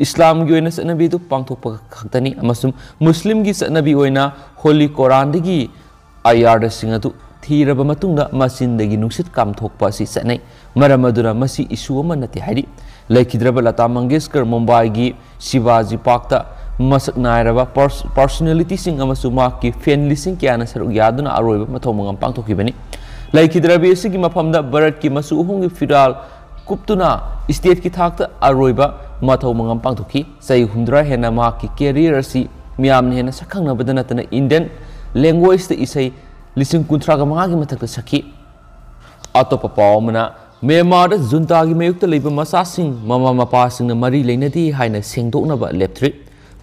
ꯏꯁꯂꯥꯝꯒꯤ ꯑꯣꯏꯅ ꯆꯠꯅꯕꯤꯗꯨ ꯄꯥꯡꯊꯣꯛꯄ ꯈꯛꯇꯅꯤ ꯑꯃꯁꯨꯡ ꯃꯨꯁꯂꯤꯝꯒꯤ ꯆꯠꯅꯕꯤ ꯑꯣꯏꯅ ꯍꯣꯂꯤ ꯀꯣꯔꯥꯟꯗꯒꯤ ꯑꯌꯥꯔꯗꯁꯤꯡ ꯑꯗꯨ ꯊꯤꯔꯕ ꯃꯇꯨꯡꯗ ꯃꯆꯤꯟꯗꯒꯤ ꯅꯨꯡꯁꯤꯠ ꯀꯥꯝꯊꯣꯛꯄ ꯑꯁꯤ ꯆꯠꯅꯩ꯫ ꯃꯔꯝ ꯑꯗꯨꯅ ꯃꯁꯤ ꯏꯁꯨ ꯑꯃ ꯅꯠꯇꯦ" ꯍꯥꯏꯔꯤ꯫ ꯂꯩꯈꯤꯗ꯭ꯔꯕ ꯂꯇꯥ ꯃꯪꯒꯦꯁꯀꯔ ꯃꯨꯝꯕꯥꯏꯒꯤ ꯁꯤꯕꯥꯖꯤ ꯄꯥꯔꯛꯇ ꯃꯁꯛ ꯅꯥꯏꯔꯕ ꯄꯔꯁ-, ꯄꯔꯁꯣꯅꯦꯂꯤꯇꯤꯁꯤꯡ ꯑꯃꯁꯨꯡ ꯃꯍꯥꯛꯀꯤ ꯐꯦꯟ ꯂꯤꯁꯤꯡ ꯀꯌꯥꯅ ꯁꯔꯨꯛ ꯌꯥꯗꯨꯅ ꯑꯔꯣꯏꯕ ꯃꯊꯧ ꯃꯉꯝ ꯄꯥꯡꯊꯣꯛꯈꯤꯕꯅꯤ꯫ ꯂꯩꯈꯤꯗ꯭ꯔꯕꯤ ꯑꯁꯤꯒꯤ ꯃꯐꯝꯗ ꯚꯥꯔꯠꯀꯤ ꯃꯆꯨ ꯑꯍꯨꯝꯒꯤ ꯐꯤꯔꯥꯜ ꯀꯨꯞꯇꯨꯅ ꯁ꯭ꯇꯦꯠꯀꯤ ꯊꯥꯛꯇ ꯑꯔꯣꯏꯕ ꯃꯊꯧ ꯃꯉꯝ ꯄꯥꯡꯊꯣꯛꯈꯤ꯫ ꯆꯍꯤ ꯍꯨꯝꯗ꯭ꯔꯥ ꯍꯦꯟꯅ ꯃꯍꯥꯛꯀꯤ ꯀꯦꯔꯤꯌꯔ ꯑꯁꯤ ꯃꯤꯌꯥꯝꯅ ꯍꯦꯟꯅ ꯁꯛꯈꯪꯅꯕꯗ ꯅꯠꯇꯅ ꯏꯟꯗꯤꯌꯟ ꯂꯦꯡꯒ꯭ꯋꯦꯖꯇ ꯏꯁꯩ ꯂꯤꯁꯤꯡ ꯀꯨꯟꯊ꯭ꯔꯥꯒ ꯃꯉꯥꯒꯤ ꯃꯊꯛꯇ ꯁꯛꯈꯤ꯫ ꯑꯇꯣꯞꯄ ꯄꯥꯎ ꯑꯃꯅ, ꯃ꯭ꯌꯥꯟꯃꯥꯔꯗ ꯖꯨꯟꯇꯥꯒꯤ ꯃꯥꯌꯣꯛꯇ ꯂꯩꯕ ꯃꯆꯥꯁꯤꯡ ꯃꯃꯥ ꯃꯄꯥꯁꯤꯡꯅ ꯃꯔꯤ ꯂꯩꯅꯗꯦ ꯍꯥꯏꯅ ꯁꯦꯡꯗꯣꯛꯅꯕ ꯂꯦꯞꯇ꯭ꯔꯤ꯫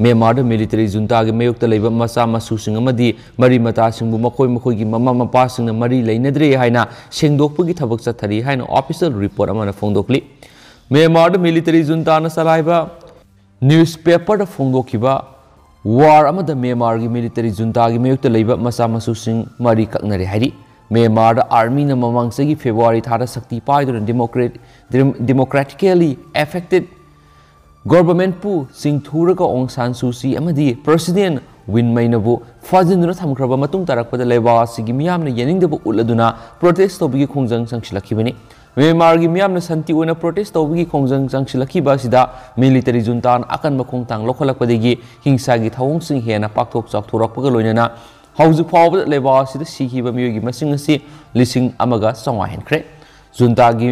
ꯃ꯭ꯌꯥꯟꯃꯥꯔꯗ ꯃꯤꯂꯤꯇꯔꯤ ꯖꯨꯟꯇꯥꯒꯤ ꯃꯥꯌꯣꯛꯇ ꯂꯩꯕ ꯃꯆꯥ ꯃꯁꯨꯁꯤꯡ ꯑꯃꯗꯤ ꯃꯔꯤ ꯃꯇꯥꯁꯤꯡꯕꯨ ꯃꯈꯣꯏ ꯃꯈꯣꯏꯒꯤ ꯃꯃꯥ ꯃꯄꯥꯁꯤꯡꯅ ꯃꯔꯤ ꯂꯩꯅꯗ꯭ꯔꯦ ꯍꯥꯏꯅ ꯁꯦꯡꯗꯣꯛꯄꯒꯤ ꯊꯕꯛ ꯆꯠꯊꯔꯤ ꯍꯥꯏꯅ ꯑꯣꯐꯤꯁꯤꯌꯦꯜ ꯔꯤꯄꯣꯔꯠ ꯑꯃꯅ ꯐꯣꯡꯗꯣꯛꯂꯤ꯫ ꯃ꯭ꯌꯥꯟꯃꯥꯔꯗ ꯃꯤꯂꯤꯇꯔꯤ ꯖꯨꯟꯇꯥꯅ ꯆꯂꯥꯏꯕ ꯅ꯭ꯌꯨꯁꯄꯦꯄꯔꯗ ꯐꯣꯡꯗꯣꯛꯈꯤꯕ ꯋꯥꯔ ꯑꯃꯗ ꯃ꯭ꯌꯥꯟꯃꯥꯔꯒꯤ ꯃꯤꯂꯤꯇꯔꯤ ꯖꯨꯟꯇꯥꯒꯤ ꯃꯥꯌꯣꯛꯇ ꯂꯩꯕ ꯃꯆꯥ ꯃꯁꯨꯁꯤꯡ ꯃꯔꯤ ꯀꯛꯅꯔꯦ ꯍꯥꯏꯔꯤ꯫ ꯃ꯭ꯌꯥꯟꯃꯥꯔꯗ ꯑꯥꯔꯃꯤꯅ ꯃꯃꯥꯡ ꯆꯍꯤꯒꯤ ꯐꯦꯕ꯭ꯔꯨꯋꯥꯔꯤ ꯊꯥꯗ ꯁꯛꯇꯤ ꯄꯥꯏꯗꯨꯅ ꯗꯤꯃꯣꯀ꯭ꯔꯦꯠ-, ꯗꯤꯝ-, ꯗꯤꯃꯣꯀ꯭ꯔꯦꯇꯤꯀꯦꯂꯤ ꯑꯦꯐꯦꯛꯇꯦꯗ ꯒꯣꯚꯔꯟꯃꯦꯟꯠꯄꯨ ꯆꯤꯡꯊꯨꯔꯒ ꯑꯣꯡ ꯁꯥꯟ ꯁꯨ ꯆꯤ ꯑꯃꯗꯤ ꯄ꯭ꯔꯦꯁꯤꯗꯦꯟꯠ ꯋꯤꯟ ꯃꯩꯅꯕꯨ ꯐꯥꯖꯤꯟꯗꯨꯅ ꯊꯝꯈ꯭ꯔꯕ ꯃꯇꯨꯡ ꯇꯥꯔꯛꯄꯗ ꯂꯩꯕꯥꯛ ꯑꯁꯤꯒꯤ ꯃꯤꯌꯥꯝꯅ ꯌꯥꯅꯤꯡꯗꯕ ꯎꯠꯂꯗꯨꯅ ꯄ꯭ꯔꯣꯇꯦꯁ ꯇꯧꯕꯒꯤ ꯈꯣꯡꯖꯪ ꯆꯪꯁꯤꯜꯂꯛꯈꯤꯕꯅꯤ꯫ ꯃ꯭ꯌꯥꯟꯃꯥꯔꯒꯤ ꯃꯤꯌꯥꯝꯅ ꯁꯥꯟꯇꯤ ꯑꯣꯏꯅ ꯄ꯭ꯔꯣꯇꯦꯁ ꯇꯧꯕꯒꯤ ꯈꯣꯡꯖꯪ ꯆꯪꯁꯤꯜꯂꯛꯈꯤꯕ ꯑꯁꯤꯗ ꯃꯤꯂꯤꯇꯔꯤ ꯖꯨꯟꯇꯥꯅ ꯑꯀꯟꯕ ꯈꯣꯡꯊꯥꯡ ꯂꯧꯈꯠꯂꯛꯄꯗꯒꯤ ꯍꯤꯡꯁꯥꯒꯤ ꯊꯧꯑꯣꯡꯁꯤꯡ ꯍꯦꯟꯅ ꯄꯥꯛꯊꯣꯛ ꯆꯥꯎꯊꯣꯔꯛꯄꯒ ꯂꯣꯏꯅꯅ ꯍꯧꯖꯤꯛ ꯐꯥꯎꯕꯗ ꯂꯩꯕꯥꯛ ꯑꯁꯤꯗ ꯁꯤꯈꯤꯕ ꯃꯤꯑꯣꯏꯒꯤ ꯃꯁꯤꯡ ꯑꯁꯤ ꯂꯤꯁꯤꯡ ꯑꯃꯒ ꯆꯥꯝꯃꯉꯥ ꯍꯦꯟꯈ꯭ꯔꯦ꯫ ꯖꯨꯟꯇꯥꯒꯤ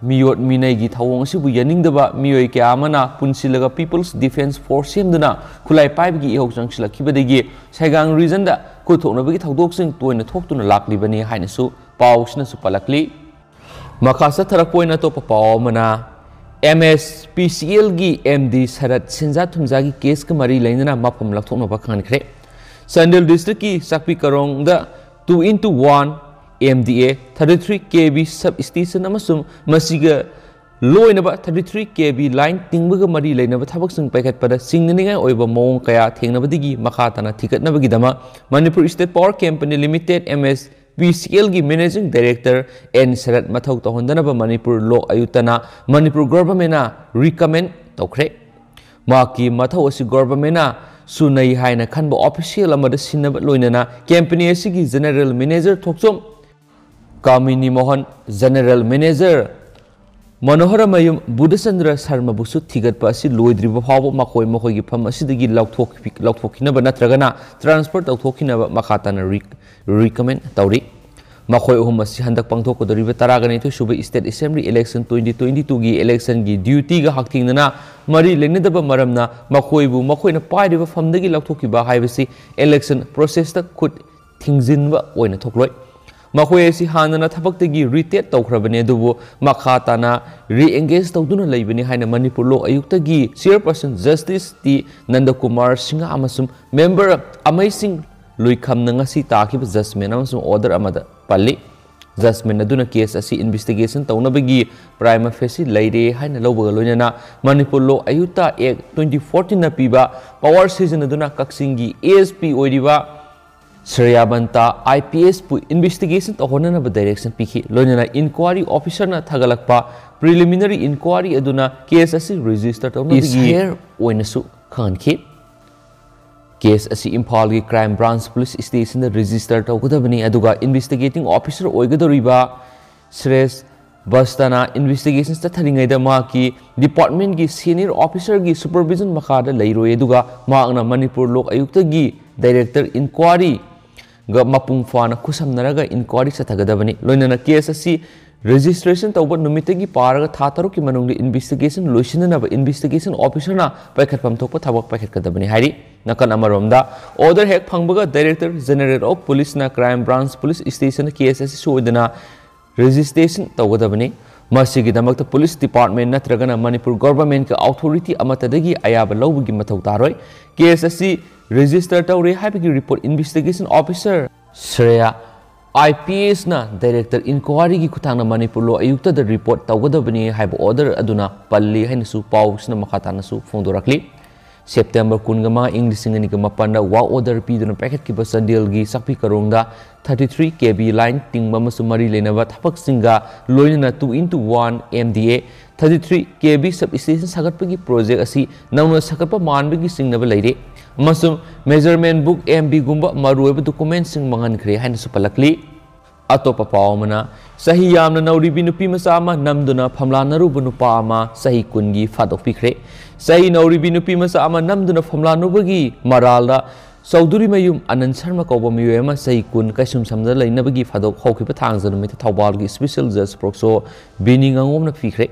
ꯃꯤꯑꯣꯠ ꯃꯤꯅꯩꯒꯤ ꯊꯧꯑꯣꯡ ꯑꯁꯤꯕꯨ ꯌꯥꯅꯤꯡꯗꯕ ꯃꯤꯑꯣꯏ ꯀꯌꯥ ꯑꯃꯅ ꯄꯨꯟꯁꯤꯜꯂꯒ ꯄꯤꯄꯜꯁ ꯗꯤꯐꯦꯟꯁ ꯐꯣꯔꯁ ꯁꯦꯝꯗꯨꯅ ꯈꯨꯠꯂꯥꯏ ꯄꯥꯏꯕꯒꯤ ꯏꯍꯧ ꯆꯪꯁꯤꯜꯂꯛꯈꯤꯕꯗꯒꯤ ꯁꯥꯏꯒꯥꯡ ꯔꯤꯖꯟꯗ ꯈꯨꯠ ꯊꯣꯛꯅꯕꯒꯤ ꯊꯧꯗꯣꯛꯁꯤꯡ ꯇꯣꯏꯅ ꯊꯣꯛꯇꯨꯅ ꯂꯥꯛꯂꯤꯕꯅꯤ ꯍꯥꯏꯅꯁꯨ ꯄꯥꯎꯁꯤꯅꯁꯨ ꯄꯜꯂꯛꯂꯤ꯫ ꯃꯈꯥ ꯆꯠꯊꯔꯛꯄ ꯑꯣꯏꯅ ꯑꯇꯣꯞꯄ ꯄꯥꯎ ꯑꯃꯅ, ꯑꯦꯝ ꯑꯦꯁ ꯄꯤ ꯁꯤ ꯑꯦꯜꯒꯤ ꯑꯦꯝ ꯗꯤ ꯁꯔꯠ ꯁꯦꯟꯖꯥ ꯊꯨꯝꯖꯥꯒꯤ ꯀꯦꯁꯀ ꯃꯔꯤ ꯂꯩꯅꯅ ꯃꯐꯝ ꯂꯧꯊꯣꯛꯅꯕ ꯈꯪꯍꯟꯈ꯭ꯔꯦ꯫ ꯆꯥꯟꯗꯦꯜ ꯗꯤꯁꯇ꯭ꯔꯤꯛꯀꯤ ꯆꯥꯛꯄꯤ ꯀꯥꯔꯣꯡꯗ two into one M D A thirty three K V sub station ꯑꯃꯁꯨꯡ ꯃꯁꯤꯒ ꯂꯣꯏꯅꯕ thirty three K V line ꯇꯤꯡꯕꯒ ꯃꯔꯤ ꯂꯩꯅꯕ ꯊꯕꯛꯁꯤꯡ ꯄꯥꯏꯈꯠꯄꯗ ꯆꯤꯡꯅꯅꯤꯡꯉꯥꯏ ꯑꯣꯏꯕ ꯃꯑꯣꯡ ꯀꯌꯥ ꯊꯦꯡꯅꯕꯗꯒꯤ ꯃꯈꯥ ꯇꯥꯅ ꯊꯤꯒꯠꯅꯕꯒꯤꯗꯃꯛ Manipur State Power Company Limited, M S P C L ꯒꯤ Managing Director N ꯁꯔꯠ ꯃꯊꯧ ꯇꯧꯍꯟꯗꯅꯕ ꯃꯅꯤꯄꯨꯔ ꯂꯣꯛ ꯑꯌꯨꯛꯇꯅ ꯃꯅꯤꯄꯨꯔ government ꯅ recommend ꯇꯧꯈ꯭ꯔꯦ꯫ ꯃꯍꯥꯛꯀꯤ ꯃꯊꯧ ꯑꯁꯤ government ꯅ ꯁꯨꯅꯩ ꯍꯥꯏꯅ ꯈꯟꯕ official ꯑꯃꯗ ꯁꯤꯟꯅꯕ ꯂꯣꯏꯅꯅ company ꯑꯁꯤꯒꯤ General Manager ꯊꯣꯛꯆꯣꯝ ꯀꯥꯃꯤꯅꯤ ꯃꯣꯍꯟ, General Manager ꯃꯅꯣꯍꯔꯃꯌꯨꯝ ꯕꯨꯙꯆꯟꯗ꯭ꯔ ꯁꯔꯃꯕꯨꯁꯨ ꯊꯤꯒꯠꯄ ꯑꯁꯤ ꯂꯣꯏꯗ꯭ꯔꯤꯕ ꯐꯥꯎꯕ ꯃꯈꯣꯏ ꯃꯈꯣꯏꯒꯤ ꯐꯝ ꯑꯁꯤꯗꯒꯤ ꯂꯧꯊꯣꯛꯄꯤ-, ꯂꯧꯊꯣꯛꯈꯤꯅꯕ ꯅꯠꯇ꯭ꯔꯒꯅ transfer ꯇꯧꯊꯣꯛꯈꯤꯅꯕ ꯃꯈꯥ ꯇꯥꯅ ꯔꯤ-, recommend ꯇꯧꯔꯤ꯫ ꯃꯈꯣꯏ ꯑꯍꯨꯝ ꯑꯁꯤ ꯍꯟꯗꯛ ꯄꯥꯡꯊꯣꯛꯀꯗꯧꯔꯤꯕ ꯇꯔꯥꯒ ꯅꯤꯊꯣꯏ ꯁꯨꯕ State Assembly election twenty twenty-two ꯒꯤ election ꯒꯤ duty ꯒ ꯍꯛꯊꯦꯡꯅꯅ ꯃꯔꯤ ꯂꯩꯅꯗꯕ ꯃꯔꯝꯅ ꯃꯈꯣꯏꯕꯨ ꯃꯈꯣꯏꯅ ꯄꯥꯏꯔꯤꯕ ꯐꯝꯗꯒꯤ ꯂꯧꯊꯣꯛꯈꯤꯕ ꯍꯥꯏꯕꯁꯤ election process ꯇ ꯈꯨꯠ ꯊꯤꯡꯖꯤꯟꯕ ꯑꯣꯏꯅ ꯊꯣꯛꯂꯣꯏ꯫ ꯃꯈꯣꯏ ꯑꯁꯤ ꯍꯥꯟꯅꯅ ꯊꯕꯛꯇꯒꯤ retire ꯇꯧꯈ꯭ꯔꯕꯅꯤ, ꯑꯗꯨꯕꯨ ꯃꯈꯥ ꯇꯥꯅ re-engage ꯇꯧꯗꯨꯅ ꯂꯩꯕꯅꯤ ꯍꯥꯏꯅ ꯃꯅꯤꯄꯨꯔ ꯂꯣꯛ ꯑꯌꯨꯛꯇꯒꯤ Chairperson Justice T ꯅꯟꯗꯀꯨꯃꯥꯔ ꯁꯤꯡꯍ ꯑꯃꯁꯨꯡ member ꯑꯃꯩꯁꯤꯡ ꯂꯨꯏꯈꯝꯅ ꯉꯁꯤ ꯇꯥꯈꯤꯕ judgment ꯑꯃꯁꯨꯡ order ꯑꯃꯗ ꯄꯜꯂꯤ꯫ Judgment ꯑꯗꯨꯅ case ꯑꯁꯤ investigation ꯇꯧꯅꯕꯒꯤ prima facie ꯂꯩꯔꯦ ꯍꯥꯏꯅ ꯂꯧꯕꯒ ꯂꯣꯏꯅꯅ ꯃꯅꯤꯄꯨꯔ ꯂꯣꯛ ꯑꯌꯨꯛꯇ Act twenty fourteen ꯅ ꯄꯤꯕ power ꯁꯤꯖꯤꯟꯅꯗꯨꯅ ꯀꯛꯆꯤꯡꯒꯤ S P ꯑꯣꯏꯔꯤꯕ ꯁ꯭ꯔꯦꯌꯥ ꯕꯟꯇꯥ I P S ꯄꯨ investigation ꯇꯧꯍꯟꯅꯅꯕ direction ꯄꯤꯈꯤ꯫ ꯂꯣꯏꯅꯅ inquiry officer ꯅ ꯊꯥꯒꯠꯂꯛꯄ preliminary inquiry ꯑꯗꯨꯅ case ꯑꯁꯤ register ꯇꯧꯅꯕꯒꯤ ꯏꯁ ꯍꯦꯌꯔ ꯑꯣꯏꯅꯁꯨ ꯈꯪꯍꯟꯈꯤ꯫ Case ꯑꯁꯤ ꯏꯝꯐꯥꯜꯒꯤ Crime Branch Police Station ꯗ register ꯇꯧꯒꯗꯕꯅꯤ, ꯑꯗꯨꯒ investigating officer ꯑꯣꯏꯒꯗꯧꯔꯤꯕ ꯁ꯭ꯔꯦꯁ ꯕꯁꯇꯅ investigation ꯆꯠꯊꯔꯤꯉꯩꯗ ꯃꯍꯥꯛꯀꯤ department ꯀꯤ senior officer ꯒꯤ supervision ꯃꯈꯥꯗ ꯂꯩꯔꯣꯏ, ꯑꯗꯨꯒ ꯃꯍꯥꯛꯅ ꯃꯅꯤꯄꯨꯔ ꯂꯣꯛ ꯑꯌꯨꯛꯇꯒꯤ director inquiry ꯒ ꯃꯄꯨꯡ ꯐꯥꯅ ꯈꯨꯠꯁꯝꯅꯔꯒ inquiry ꯆꯠꯊꯒꯗꯕꯅꯤ꯫ ꯂꯣꯏꯅꯅ case ꯑꯁꯤ registration ꯇꯧꯕ ꯅꯨꯃꯤꯠꯇꯒꯤ ꯄꯥꯔꯒ ꯊꯥ ꯇꯔꯨꯛꯀꯤ ꯃꯅꯨꯡꯗ investigation ꯂꯣꯏꯁꯤꯟꯅꯅꯕ investigation officer ꯅ ꯄꯥꯏꯈꯠꯐꯝ ꯊꯣꯛꯄ ꯊꯕꯛ ꯄꯥꯏꯈꯠꯀꯗꯕꯅꯤ ꯍꯥꯏꯔꯤ꯫ ꯅꯥꯀꯜ ꯑꯃꯔꯣꯝꯗ, order ꯍꯦꯛ ꯐꯪꯕꯒ Director General of Police ꯅ Crime Branch Police Station ꯗ case ꯑꯁꯤ ꯁꯣꯏꯗꯅ registration ꯇꯧꯒꯗꯕꯅꯤ꯫ ꯃꯁꯤꯒꯤꯗꯃꯛꯇ police department ꯅꯠꯇ꯭ꯔꯒꯅ ꯃꯅꯤꯄꯨꯔ government ꯀ authority ꯑꯃꯠꯇꯗꯒꯤ ꯑꯌꯥꯕ ꯂꯧꯕꯒꯤ ꯃꯊꯧ ꯇꯥꯔꯣꯏ꯫ Case ꯑꯁꯤ register ꯇꯧꯔꯦ ꯍꯥꯏꯕꯒꯤ report investigation officer Shreya IPSꯅ Director Inquiryꯒꯤ ꯈꯨꯠꯊꯥꯡꯗ ꯃꯅꯤꯄꯨꯔ ꯂꯣ ꯑꯌꯨꯛꯇꯗ report ꯇꯧꯒꯗꯕꯅꯤ ꯍꯥꯏꯕ order ꯑꯗꯨꯅ ꯄꯜꯂꯤ ꯍꯥꯏꯅꯁꯨ ꯄꯥꯎꯁꯤꯅ ꯃꯈꯥ ꯇꯥꯅꯁꯨ ꯐꯣꯡꯗꯣꯔꯛꯂꯤ꯫ September ꯀꯨꯟꯒ ꯃꯉꯥ, ꯏꯪ ꯂꯤꯁꯤꯡ ꯑꯅꯤꯒ ꯃꯥꯄꯟꯗ work order ꯄꯤꯗꯨꯅ ꯄꯥꯏꯈꯠꯈꯤꯕ ꯆꯥꯟꯗꯦꯜꯒꯤ ꯆꯥꯛꯄꯤ ꯀꯥꯔꯣꯡꯗ thirty three KV line ꯇꯤꯡꯕ ꯑꯃꯁꯨꯡ ꯃꯔꯤ ꯂꯩꯅꯕ ꯊꯕꯛꯁꯤꯡꯒ ꯂꯣꯏꯅꯅ two into one MDA thirty three KV substation ꯁꯥꯒꯠꯄꯒꯤ project ꯑꯁꯤ ꯅꯧꯅ ꯁꯥꯒꯠꯄ ꯃꯥꯟꯕꯒꯤ ꯆꯤꯡꯅꯕ ꯂꯩꯔꯤ ꯑꯃꯁꯨꯡ measurement book, MB ꯒꯨꯝꯕ ꯃꯔꯨꯑꯣꯏꯕ documentꯁꯤꯡ ꯃꯥꯡꯍꯟꯈ꯭ꯔꯦ ꯍꯥꯏꯅꯁꯨ ꯄꯜꯂꯛꯂꯤ꯫ ꯑꯇꯣꯞꯄ ꯄꯥꯎ ꯑꯃꯅ, ꯆꯍꯤ ꯌꯥꯝꯅ ꯅꯧꯔꯤꯕꯤ ꯅꯨꯄꯤ ꯃꯆꯥ ꯑꯃ ꯅꯝꯗꯨꯅ ꯐꯝꯂꯥꯟꯅꯔꯨꯕ ꯅꯨꯄꯥ ꯑꯃ ꯆꯍꯤ ꯀꯨꯟꯒꯤ ꯐꯥꯗꯣꯛꯄꯤꯈ꯭ꯔꯦ꯫ ꯆꯍꯤ ꯅꯧꯔꯤꯕꯤ ꯅꯨꯄꯤ ꯃꯆꯥ ꯑꯃ ꯅꯝꯗꯨꯅ ꯐꯝꯂꯥꯟꯅꯨꯕꯒꯤ ꯃꯔꯥꯜꯗ ꯆꯧꯗꯨꯔꯤꯃꯌꯨꯝ ꯑꯅꯟ ꯁꯔꯃ ꯀꯧꯕ ꯃꯤꯑꯣꯏ ꯑꯃ ꯆꯍꯤ ꯀꯨꯟ ꯀꯩꯁꯨꯝꯁꯝꯗ ꯂꯩꯅꯕꯒꯤ ꯐꯥꯗꯣꯛ ꯍꯧꯈꯤꯕ ꯊꯥꯡꯖ ꯅꯨꯃꯤꯠꯇ ꯊꯧꯕꯥꯜꯒꯤ special judge ꯄꯣꯛꯁꯣ ꯕꯤꯅꯤ ꯉꯥꯉꯣꯝꯅ ꯄꯤꯈ꯭ꯔꯦ꯫